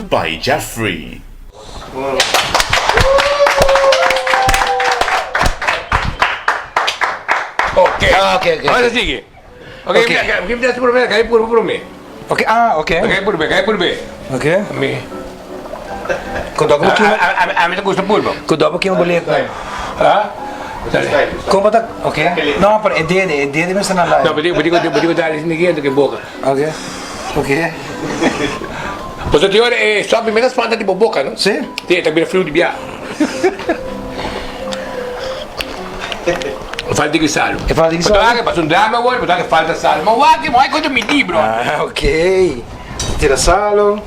by Jeffrey. Ok. Ah, ok, ok, Ahora ok. sigue. Ok, Ok. mira, que me por que hay por por mí. Ok, ah, ok. Ok, por mí, que por mí. Ok. Mi. Kudo A, bo kima, a, a, mi te gusta pulpo. kudo bo kima boleta. Ah? Dale. Kon bo ta, ok. No, pero e dede, e dede mester na No, live. pero digo, digo, digo, digo, dale, ni guiando que boca. Ok. Ok. Pues tío, eh, stop, me das falta tipo boca, no? Sí? Sí, también flu di bia. Falta di sal. E falta di sal. Pero que un drama, güey, pero que falta sal. Ma guau, que me voy mi libro. Ah, ok. Tira salo.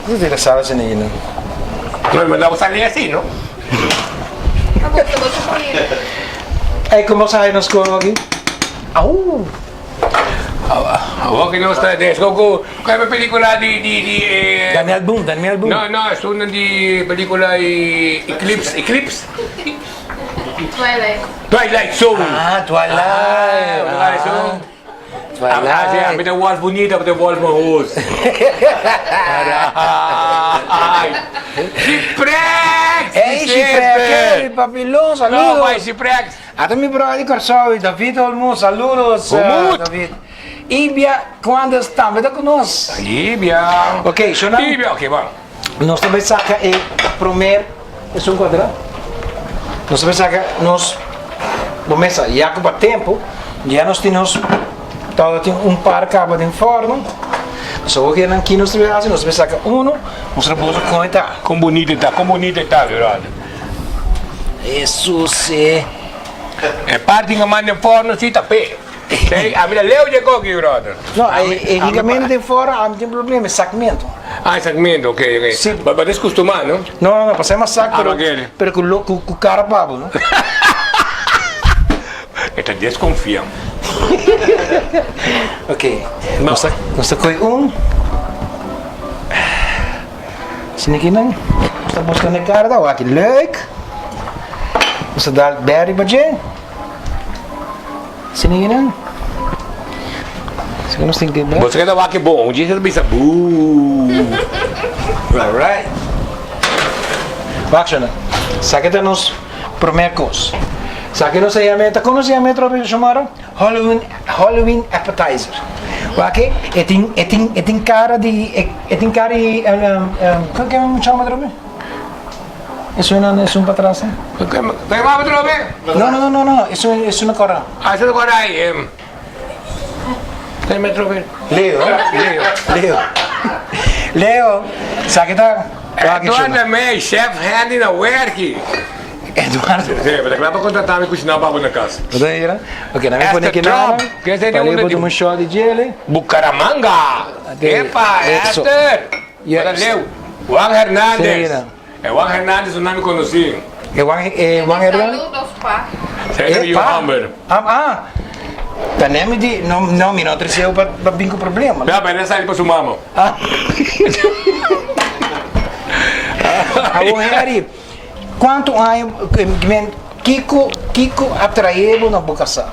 Tira salo sin ahí, no? No, me la salir así, no? Ey, kon bo sa nos kon aki? Au! Awor ku nos ta des go go kua e pelikula di di di e Daniel Boone, Daniel Boone. No, no, es un di pelikula e Eclipse, Eclipse? Twilight. Twilight Zone. Ah, Twilight. Ah, Twilight Zone. Twilight. Ah, mi ta wolf bunita, mi ta wolf mahos. Caray. Ciprex! Hey, Ciprex, hey, papilón, saludos. No, bai, Ciprex. Ata mi brother di Kòrsou, David Olmo, saludos, Humut. David. Ibia Quandes tambe ta ku nos. Ibia. Ok, shona. Ibia, ok, bon. Nos ta bai saka e promer, esun kuadra. Nos ta bai saka nos, bo mesa, ya ku pa tempu, ya nos tin nos, tawata tin un par kaba den fòrno. Nos awor ke nan ki nos ta bai hasi, nos ta bai saka uno, mustra boso kon e ta. Kon bunito e ta, kon bunito e ta, brother. Hesus e. E parti ku manda den fòrno si ta pe. Ei, a mi ta leu dje koki, brother. No, e higamento den fòrno a mi tin problema, e sakmento. Ah, e sakmento, ok, ok. Si. Ba ba deskustumá, no? No, no, no, pasá e mas sak, Ah, pero, bakere. pero ku lo, ku, ku kara pa bo, no? E ta deskonfia. Ok, nos ta, nos ta kohe un. Asina aki nan. Nos ta buska na e kara ta wak leuk. Nos ta dal berry pa dje. Asina aki nan. Asina nos tin ke Bo ta wak bon, un dje ta bisa buu. Alright. Wak shona. Esaki ta nos prome kos. Esaki nos ta yama, ta kon nos ta yama e tropi Shomara? Halloween, Halloween appetizer. Wak e, e tin, e tin, e tin cara di, e, e tin cara di, um, um, kon ke mi chama tropi? Esun, esun patras. Kon ke mama tropi? No, no, no, no, no, esun, esun na kora. Ah, esun na kora ai, em. Leo. Leo. Leo. Leo. Leo, sa ke ta. Eduardo May, chef Handy na werki. Eduardo. Sí, pero ta kla pa contrata mi kushiná pa bo na kas. Bo ta mira? Ok, nan mi pone Esther aki Trump. nada. Ken esei Pa un bo di tuma un shot di djele. Bucaramanga. Epa, Eso. Esther. Yes. Ora leu. Juan Hernandez. Sí, no. E Juan Hernandez un nami konosí. E Juan, e Juan Hernandez? Saludos pa. Esei ta mi yu homber. Ah, ah. Ta nemi di, no, no, mi no treseu pa, pa bin ku problema. No, pero el a sali pa su mama. Ah. Awor Harry, kuantu aña, men, kiko, kiko a trae bo na bo kasá?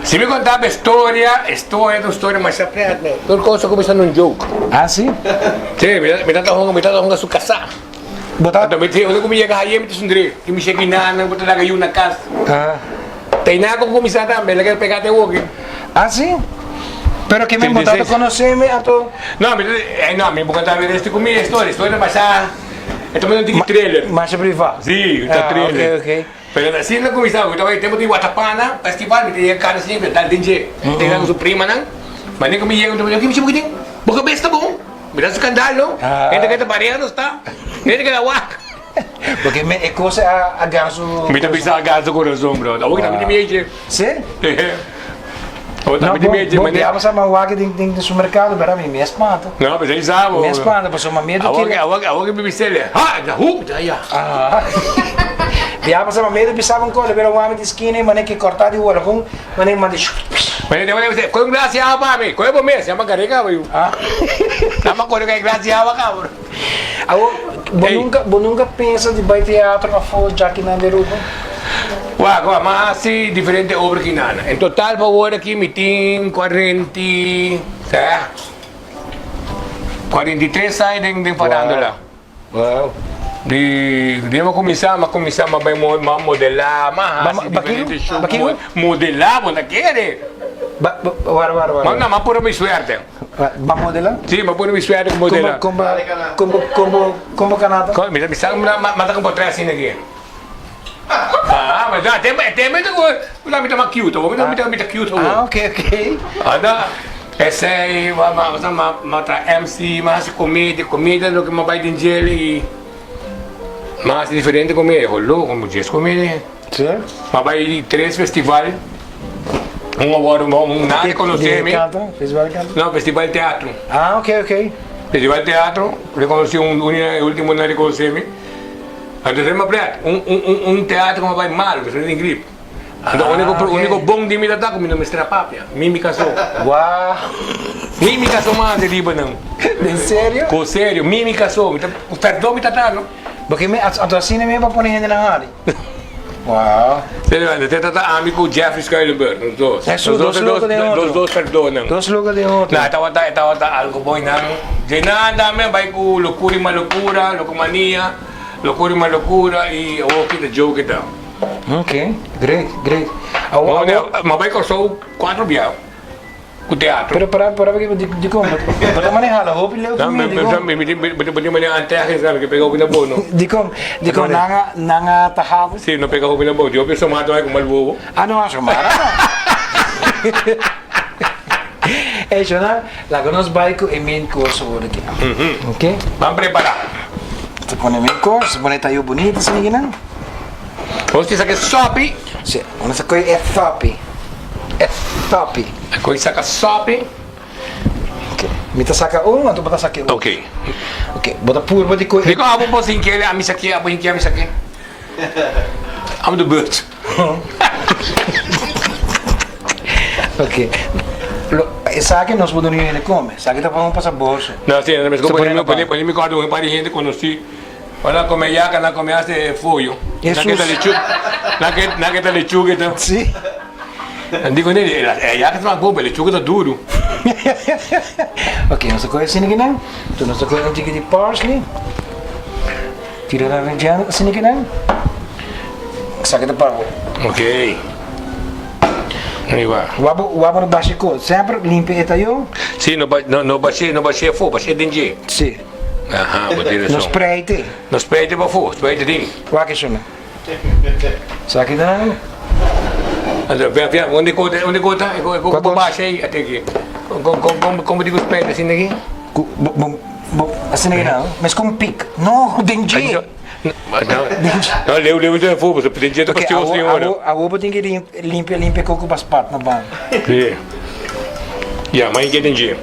Si mi konta bo e storia, e storia ta un storia masha pret, men. Tur kos ta kuminsá na un joke. Ah, si? Si, mi ta, mi ta hunga, mi ta hunga su kasá. Bo ta. Anto mi ta unda ku mi yega haye mi ta sundré. Ki mi sheki nan, bo ta laga yu na kas. Ah. Ta ina ku kuminsá tambe, el a keda pegá te woki. Ah, si? Pero ke men bo ta ta konosé mi anto. No, mi ta, eh no, mi bo konta mi resti ku mi e storia. E storia ta masha, e ta manda un tiki thriller. Masha privá. Si, ta thriller. Ah, ok, ok. Pero asina ta kuminsá, mi tabata e tempu di Watapana festival, mi ta yega kada siempre dal den dje. Mi ta yega ku su primanan, manera ku mi yega mi ta bisa, oke mi chikitin, bo kabes ta bon? Mi ta skandalo, hende ke ta pareha no sta, hende ke ta wak. Porque me e cosa a a gana su Mi ta bisa a gana su corazon bro. Awor ki ta mi di meje. Si? Awor ta mi di meje No, bo bo sa ma wak den den supermercado bera mi mi a spanta. No, pues ei sa bo. Mi a spanta pasobra ma miedo Awor awor awor ki mi bisele ha da hu da ya. Ah. Bia pasa ma miedo bisa un cosa bera wami di skina mane ki corta di wola con mane mande Mane te mane con glas di awa pa mi. Koe bo mes, ya ma carega bo yu. Ah. Ta ma kore ku glas di awa ka. Awor, bo nunka, bo nunka pensa di bai teatro afó djaki nan di Aruba? Wak, wak, m'a hasi diferente obra ki nan. En total pa awor aki mi tin kuarenta, sè, 43 aña den, den farándula. Wow. Di, di m'a kuminsá, m'a kuminsá, m'a bai mo, m'a modelá, m'a hasi diferente show. Ba kiko? Modelá, bo ta kere? Ba, ba, wara, wara, wara. Ma no, m'a pone mi suerte. Ba modela? Sí, m'a pone mi suerte ku modela. Kombo, kombo, kombo, kombo kanata? Ko, mi sa m'a ta kombo tres asina aki. Ah, ma da, tem, tem mi ta ku, mi ta mas cute, mi ta, mi ta cute awor. Ah, ok, ok. Anda, esei, ma, ma, ma, ma ta MC, m'a hasi comedia, comedia loke m'a bai den djele i m'a hasi diferente comedia, holo, como dies comedia. Sí. M'a bai tres festival. Un award, un nada reconoce mi. Festival de canto? No, Festival Teatro. Ah, ok, ok. Festival Teatro, reconocí un, un, el último na reconoce mi. Entonces me pret, un, un, un, un teatro como vai malo, que in grip. Anto Ah, único, ok. único bon di mi tata ku mi no mester a papia. Mi mi casó. Wow. Mi mi casó mas de riba nan. En serio? Ko serio, mi mi casó. Mi ta, perdón mi tata no. Porque mi, anto asina mi pa pone hende nan hari. Wow. Serio, te tata ami ku Jeffrey Schuilenburg, nos dos. Eso, Nos dos loco den otro. Dos dos perdonan. Dos loco den otro. Na, tabata, tabata algo boy nan. Dje nan anda me bai ku locura y malocura, locomania, locura y malocura y awor ki ta joke ta. Ok, great, great. Awor, awor. Ma bai Kòrsou kuatro bia. Ku teatro. Pero para para di di kon bo ta maneha la hopi leu ku mi di kon. Mi mi mi tin maneha anteajes tambe ke pega hopi na bo no. Di kon di kon nan a nan a taha bo. Si no pega hopi na bo di hopi somato ai ku mal bobo. Ah no a somara no. Ey shona laga nos bai ku e main course awor aki. Ok. Ban prepara. Ta pone main course pone tayo bunita asina kinan. Nos tin sa ke sopi. Si, nos a koe e sopi. E sopi. A koe saka sopi. Ok, mi ta saka un, anto bo ta saka e otro. Ok. Ok, bo ta purba di koe. Dikon abo bo sin kere ami saki, abo hinki ami saki? Amo de beurt. Ok, lo, esaki nos por duna hende kome, esaki ta pa un pasa borso. No, si, no, pone, pone, pone mi kòrda un par di hende konosí. Ora nan come yaca nan come hasta e foyo. Jesús. Nan ke ta lechuga. Nan ke nan ke ta lechuga ta. Sí. Nan dico nee, e yaca ta mas bon, pero lechuga ta duro. Ok, nos ta coge asina kinan. Enton nos ta coge un tiki di parsley. Tira nan relleno asina kinan. Esaki ta pa bo. Ok. Ahí va. Wak bo wak bo no basha e kos. Semper limpia e tayo. Sí, no ba no no bash'é no bash'é afó, bash'é den dje. Sí. Aha, bo tin No rason. spray te. No spray te pafó, spray te den. Wak esho nan. Sa ki nan? Anto, vea, vea, unda e kota, unda e kota? E ko, e ko Kua bo kos? basha ei, ate aki. Kon, kon, kon, kon bo di ku spray te asina aki? Ku, bo, bo. Bo asina ke nan, mes kon pik. No, den dje. No, leu leu den afó, pasobra den dje ta precioso den ora. Awor bo tin ke limpia limpia koko pa spat na banda. Si. Ya, ma ke den dje.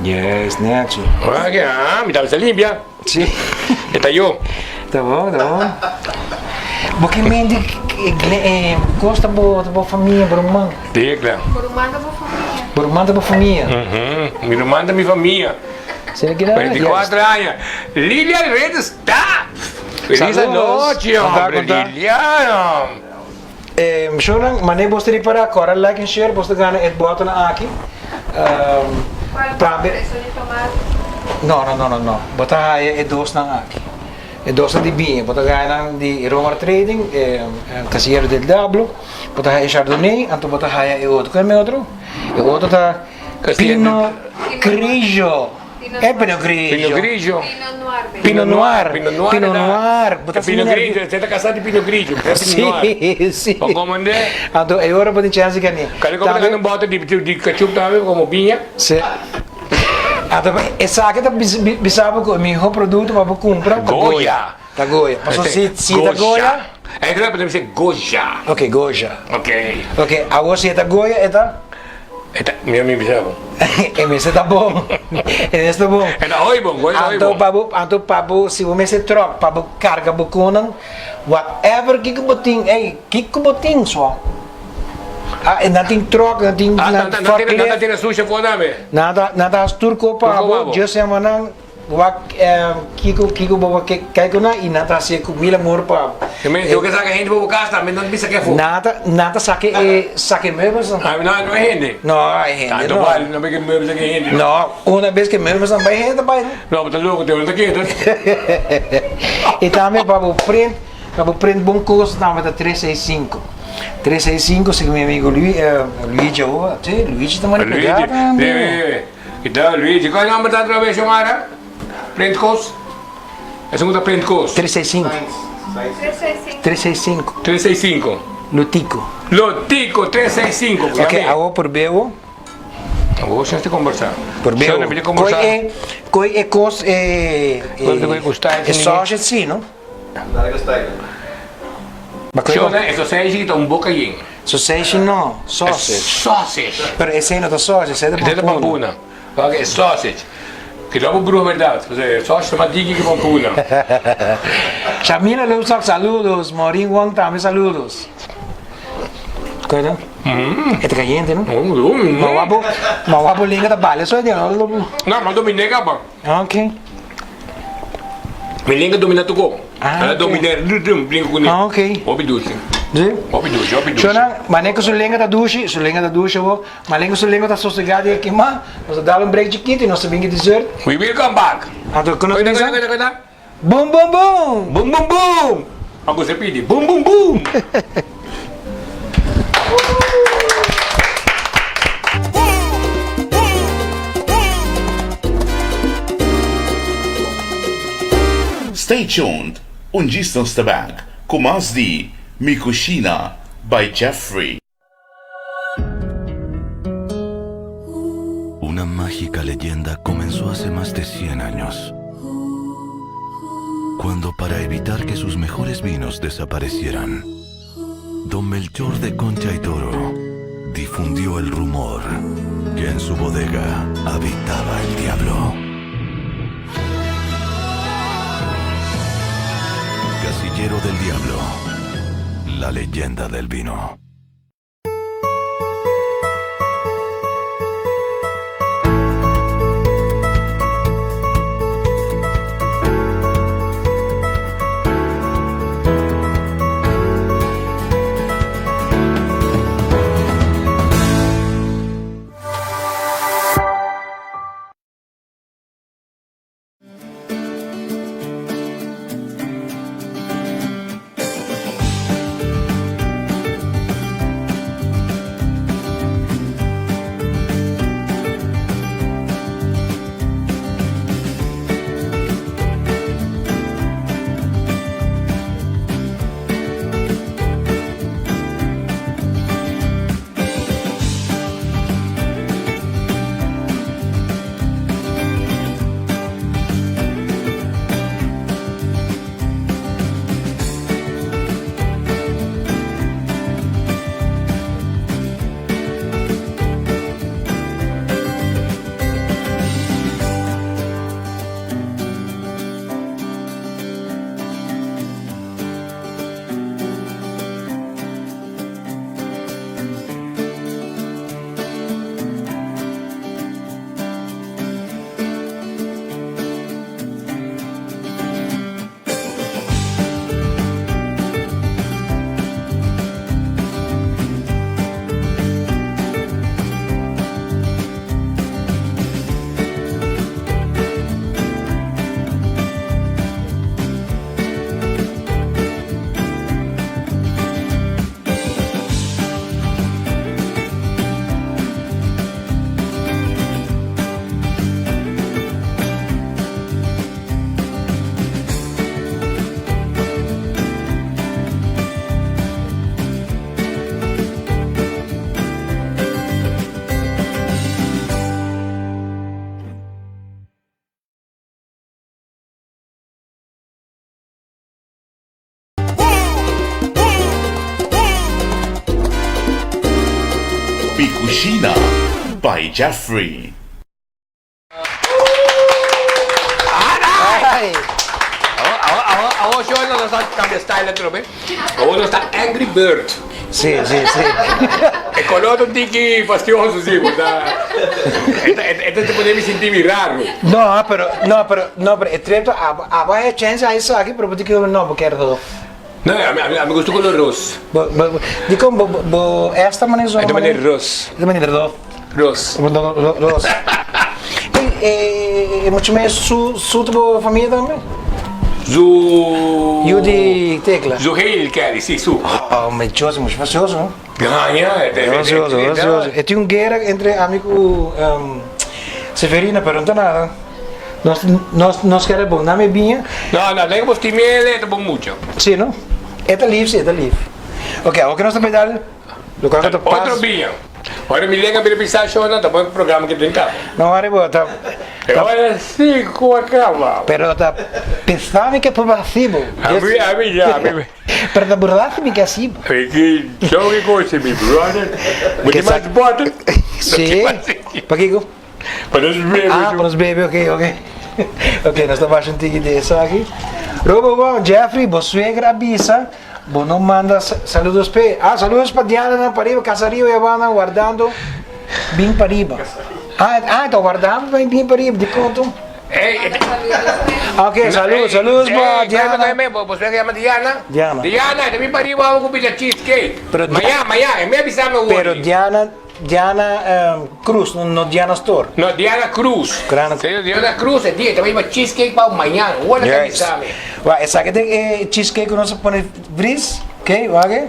Yes, nechi. Oke, ah, mi tabata limpia. Si. E ta yo. Ta bon, ta bon. Bo ke mende kos ta bo ta bo famia, bo ruman. Si, kla. Bo ruman ta bo famia. Bo ruman ta bo famia. Mi ruman ta mi famia. Sera ki nan? 24 aña. Lilia Red sta. Feliz anochi, hombre, Lilian. Shownan, mane bos ta ripara, kora like en share, bos ta gana e botton aki. Cual botton? Eso di tomate? No, no, no, no, no. Bo ta haya e dosnan aki. E dosnan di biña. Bo ta gana nan di Romar Trading, e Casillero del Diablo. Bo ta haya e Chardonnay, anto bo ta haya e otro. Cual e otro? E otro ta Pinot Grigio. E Pinot Grigio. Pinot Grigio. Pinot Noir. Pinot Noir. Pinot Noir. Pinot Noir. Bo ta Pinot Grigio. Esei ta kasá di Pinot Grigio. Pinot Noir. Sí, sí. Pa komandé. Anto e ora bo tin chèns di gane. Kale komo ta gana un bòter di kachup tambe komo biña. Sí. Anto esaki ta bisa bo ku e mihó produkto pa bo kumpra ta Goya. Ta Goya. Pasobra si si ta Goya. E kla pa ta bisa Goya. Ok, Goya. Ok. Ok, awor si e ta Goya e ta? E ta, mi a mi bisa bo. E mester ta bon. E mester ta bon. E ta hoy bon, Goya ta hoy Anto bon. pa bo, anto pa bo, si bo mester tròk pa bo karga bo konan, whatever kiko bo tin, ey, kiko bo tin swa. Ah, e nan tin tròk, nan tin Ah, nan nan ta tira, nan ta forklift. tira sushi afó tambe. Nan ta, nan ta hasi tur ko pa Tur ko pa bo, bo. just yama nan. Wak kiko kiko bo ke kai ku nan i nan ta hasié ku mil amor pa bo. Te men yo ke saka hende pa bo kas tambe nan ta bisa ke afó. Nan ta nan ta saka e saka e meubels nan. Ah no no e hende. No e hende Tanto no. bal no ke meubels saka e hende. No una bes ke meubels nan bai hende ta bai no. No bo ta loko te no ta keda. I tambe pa bo print pa bo print bon kos tambe ta 365 365 segun mi amigo Luigi awo si Luigi ta manda pega tambe. Luigi. Kita Luigi, kua nomber ta atrobe Xiomara? Print kos? Esun ku ta print kos? 365. 365. 365. Lotico. Lotico 365. Ok, awo por bebo. Awo si nos ta kombersá. Por bebo. Si nos ta kombersá. Koi e, koi e kos e, e, e sausage si, no? Shona, e sausage ta un boca yen. Sausage no, sausage. Sausage. Pero esey no ta sausage, esey ta pampuna. Esey ta pampuna. Ok, e sausage. Ki lo bo bruha berdad, pasobra e sausage ta mas diki ki pampuna. Shamila Lupsok saludos, Maureen Wong tambe saludos. Koe E ta cayente no? Ma wak bo, ma wak bo lenga ta bale so No, ma dominé kaba. Ok. Mi lenga domina tu ko. Ah, Ela ok. domina rum brinca kuné. Ah, ok. Hopi dushi. Sí? Hopi dushi, hopi dushi. Shona, mane ku su lenga ta dushi, su lenga ta dushi awo. Mane ku su lenga ta sosegá di e kima, nos ta dal un break chikito i nos ta bin ki dessert. We will come back. Anto, ku nos Koita, bisa? koita, koita, koita. Boom, boom, boom! Boom, boom, boom! Aku se pidi. Boom, boom, boom! Stay tuned, un djis nos ta back ku mas di Mi Cushina by Jeffrey. Una mágica leyenda comenzó hace más de 100 años. Cuando para evitar que sus mejores vinos desaparecieran, Don Melchor de Concha y Toro difundió el rumor que en su bodega habitaba el diablo. Casillero del Diablo, la leyenda del vino. Cushina by Jeffrey. Awo show nos a cambia style atrobe. Awo nos ta Angry Bird. Si, si, si. E color ta un tiki fastioso si, bo ta. E ta pone mi sinti mi raro. No, pero, no, pero, no, pero e trip ta abo, abo a chance a esaki, pero bo tin ki no, bo kier todo. No, ami, ami gusta color ros. Bo, bo, dikon bo, bo esta manera zona? Esta manera ros. Esta manera ros. Ros. Ros. E, e, mucho mes su, su bo famia tambe? Zu. Yu di Tecla. Zuheil Kelly, si, su. Oh, me choso, mucho facioso, no? Gaña, e, e, Facioso, facioso. E tin un guerra entre ami ku um, Severina, pero no ta nada. Nos, nos, nos kere bon, name biña. No, no, lega bos timiele, ta bon mucho. Si, no? E ta lief, si, e ta lief. Ok, awor ke nos ta pedal, lo cual ta pas. Otro biña. Ora mi lenga bira bisa shona, ta bon programa ke den kaba. No, ora bo ta. E ora si ku a kaba. Pero ta pensami ke por hasi bo. A mi, a mi ya, a mi. Pero ta burlasi mi ke hasi bo. E ki show ki kosi mi brother. Bo tin mas bottle? Si. Pakiko? Pa nos bebe. Ah, pa nos bebe, ok, ok. Ok, nos ta basha un tiki di esaki. Robo bon, Jeffrey, bo suegra a bisa, bo no manda saludos p'e. Ah, saludos pa Diana nan pariba, casa riba ya nan wardando bin pariba. Ah, ah, ta wardando pa bin pariba, di konto? Ey, Ok, saludos, saludos pa Diana. Bo suegra yama Diana? Diana. Diana, ta bin pariba awe ku pida cheesecake. Pero Maya, maya, e mi a bisa mi Pero Diana Diana Cruz, no, no Diana Store. No, Diana Cruz. Diana, Señor Diana Cruz, e dia ta iba cheesecake pa mañan. Hola ka Yes. bisa mi. Wa, esaki ta e cheesecake ku nos a pone vries, ok, wak e.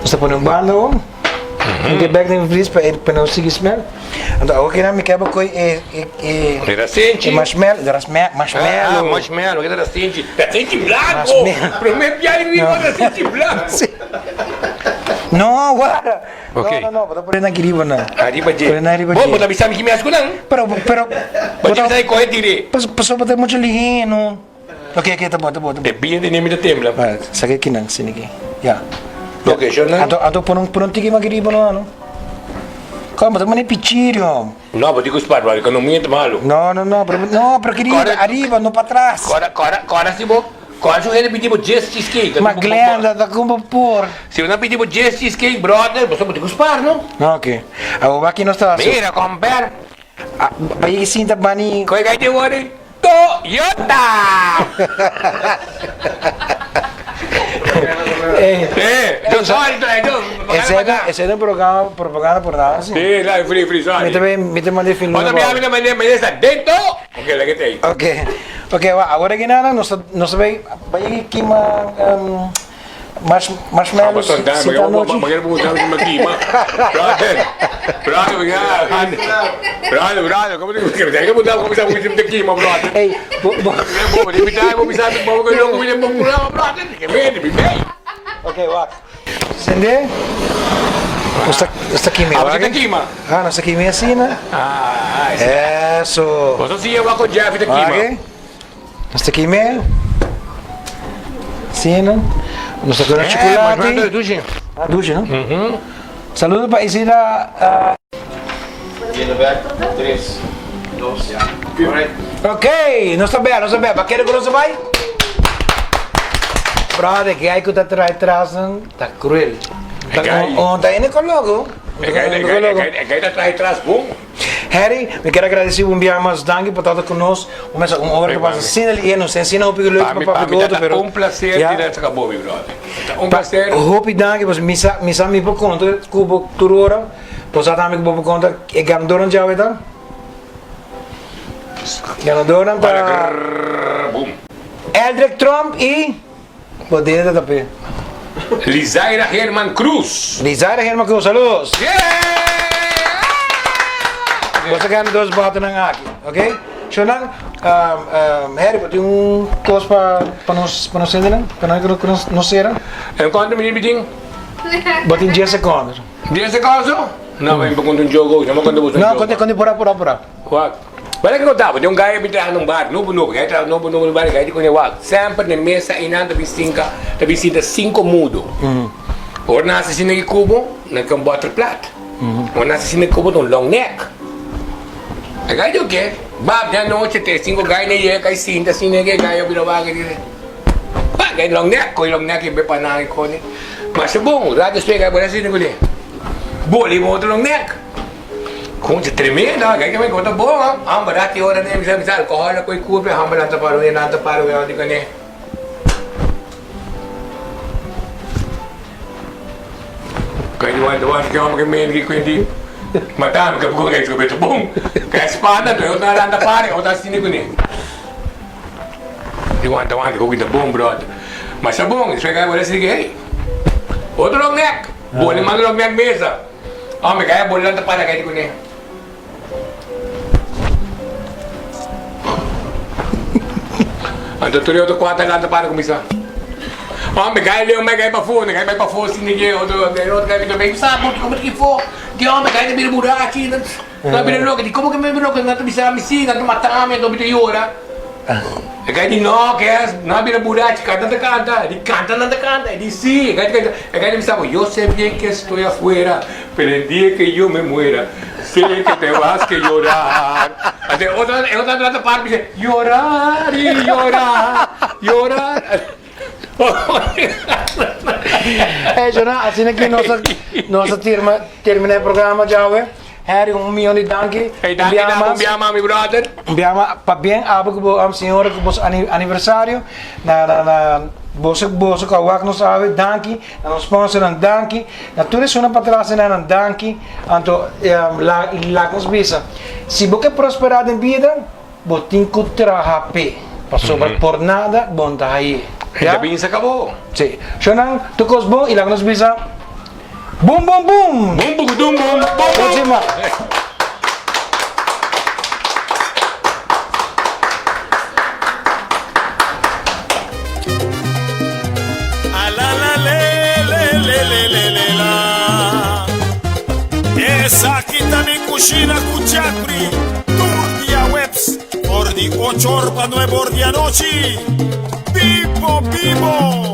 Nos ta pone un banda awor. Un ke bek den vries pa e pa no sigui smell. Anto awor kinan mi keba koi e e e E rasenchi. e marshmallow, de rasme, Ah, marshmallow. marshmallow, ke ta rasenchi? Rasenchi blanco. Marshmallow. Prome biaha mi No. rasenchi blanco. Si. No, wara. Ok. No, no, no, bo ta pone nan aki riba nan. Ariba dje. Pone nan riba Bo, dje. bo ta bisa mi ki mi haci cu nan? Pero, pero, Bo ta bisa coge tire. Pas, pasobra bo ta mucho lihé, no. Ok, ok, ta bon, ta bon, ta bon. E biña tene mi ta tembla. Ba, saka aki nan, sini aki. Ya. Ok, sho nan. Anto, anto pone un, pone un tiki mas aki riba no, no. Kom, bo ta pone pichirio. No, bo tin cu spar, bo economia ta malo. No, no, no, pero, no, pero aki riba, ariba, no patras. Cora, cora, cora si bo. Cual su hende pidi bo djes cheesecake? Ma Glenda ta con bo por. Si bo nan pidi bo djes cheesecake, brother, boso bo tin cu spaar, no? Ok. Awor wak nos ta haci. Mira, comper. Pa yega sinta bani. Koe kai tin wori? Toyota! Eh, yo sorry, yo. Ese ta un programa, propaganda por nada, si. Si, la, free, free, sorry. Mi ta bay, mi ta manda e film. Ora mi a manda, manda esta dentro. Ok, laga te ahí. Ok, ok, wa, awor aki nada, nos ta, nos ta bay, bay yega kima um, marsh, marshmallows Ah, bastante, sinta anochi. Ma quiero preguntar si me quima. Brother, brother, brother, brother, ¿cómo te que me tengo que preguntar cómo se te quima, brother? Ey, bo, bo. Bo, bo, bo, bo, bo, bo, bo, bo, brother, que me, me, me. Ok, wak. Sende? Nos ta, nos ta kima Ah, wak. bo ta kima? Ah, nos ta kima asina. Ah, ah, Eso. Bo ta siña wak con Jeffy ta kima. Wak. Nos ta kima. Asina. Nos ta kima Eh, chocolate. marshmallow dushi. Ah, dushi, no? Mhm. Saludo pa Isida. Uh, Ok, nos ta bèk, nos ta bèk. Ba kere ku nos ta bai? Brother, ke ai ku ta trae tras nan ta cruel. Ta Gai. on ta ene kologo. E gai, e gai, e gai, e gai ta trae tras bon. Harry, mi kier agradeci un biaha mas danki pa tabata ku nos. Un mesa un ora ku pasa sin el i nos ensina hopi leuk Pa mi, pa pa papia mi ku otro, ta pero un placer ya. di ta ka bo, mi brother. Ta un placer. Hopi danki, pasobra mi sa mi sa mi por konta ku bo tur ora. Bo sa tambe ku bo por konta e ganadornan djawe ta? Ganadornan ta Boom. Eldrick Tromp i bo dede ta pe. Lizaira Herman Cruz. Lizaira Herman Cruz, saludos. Yeah! Bo ta gana dos botonan aki, ok? Shonan, um, um, Harry, bo tin un kos pa pa nos pa nos hendenan? Pa nan ku nos nos sera? En kuantu minüt mi tin? Bo tin dies sekondo. Dies sekondo? No, mi por konta un joke, no por konta boso un No, joke. konta, konta pura, pura, pura. Wak. Wala ki konta bo, tin un gai a bin traha na un bar, nobo nobo, gai traha nobo nobo na un bar, gai di kune wak, semper na e mesa einan ta bin sinka, ta bin sinta sinku mudo. Ora nan hasi asina ki kubo, nan ke un bòter plat. Bo nase asina komo ta un long neck. E gai di oke, bab di anochi te cinco gai na yega i sinta asina e gai a bira wak e di pa gai long neck koi long neck e be pa nan e koni. Masha bon, rato despues e gai bira asina kuné boli bo otro long neck. Concha tremendo ha, gai ta bai ta bon ha. Hamba rati ora ne bisa bisa alcohol a koi kurpa e hamba nan ta para un e nan ta para un e di kuné. Kaya wanta wanta ke hombre ke men ki kuenti matami ke bukan ke beto bom. Kaya spanta to eu ta lanta pare eu ta sini kune. Di wanta wanta ko kita bom brother. Mas sa bom, después kaya wala sini ke hey. Otro long neck. Bole man long neck mesa. Hombre kaya bole lanta pare kaya di kune. Anto tur e otro kuater lanta para kuminsá. Hombre, gai leu mai gai pafó, ne gai bai pafó sin ningé otro, e otro gai bira bai, sa bo kiko ki fo? Di hombre gai ta bira burachi, nan ta bira loko, di komo ke mi bira loko? Nan ta bisa mi si, nan ta mata mi, anto mi ta yora. E gai di no, kes, nan a bira burachi, kanta nan ta kanta, di kanta nan ta kanta, e di si, e gai ta kanta, e gai ta bisa bo, yo sé bien ke estoy afuera, pero el dia ke yo me muera, sé ke te vas ke llorar. Anto e otro, e otro ta para bisa, llorar y llorar, llorar. Hey, Jonah, asina ki nos a, nos a tirma, termina e programa djawe. Harry, un mion di danki. Hey, danki Un biaha na mas. un biaha mas, mi brother. Un biaha mas, pabien abo ku bo am señora ku boso ani, aniversario. Na, na, na, boso, boso ku a wak nos awe, danki. Na nos sponsornan, danki. Na tur esunnan patras nan, danki. Anto, la, laga nos bisa, si bo ke prosperá den bida, Bo tin ku traha p'e, pasobra por nada bo no ta haye. E ta bin sakabó. Sí. Shownan, tur kos bon i laga nos bisa, Bum bum bum! Bum bukudum bum bum bum! Tot siman! Esaki ta mi kushina ku Jeffrey tur diahuebs for di ocho or pa nuebe or di anochi. Bibo bibo!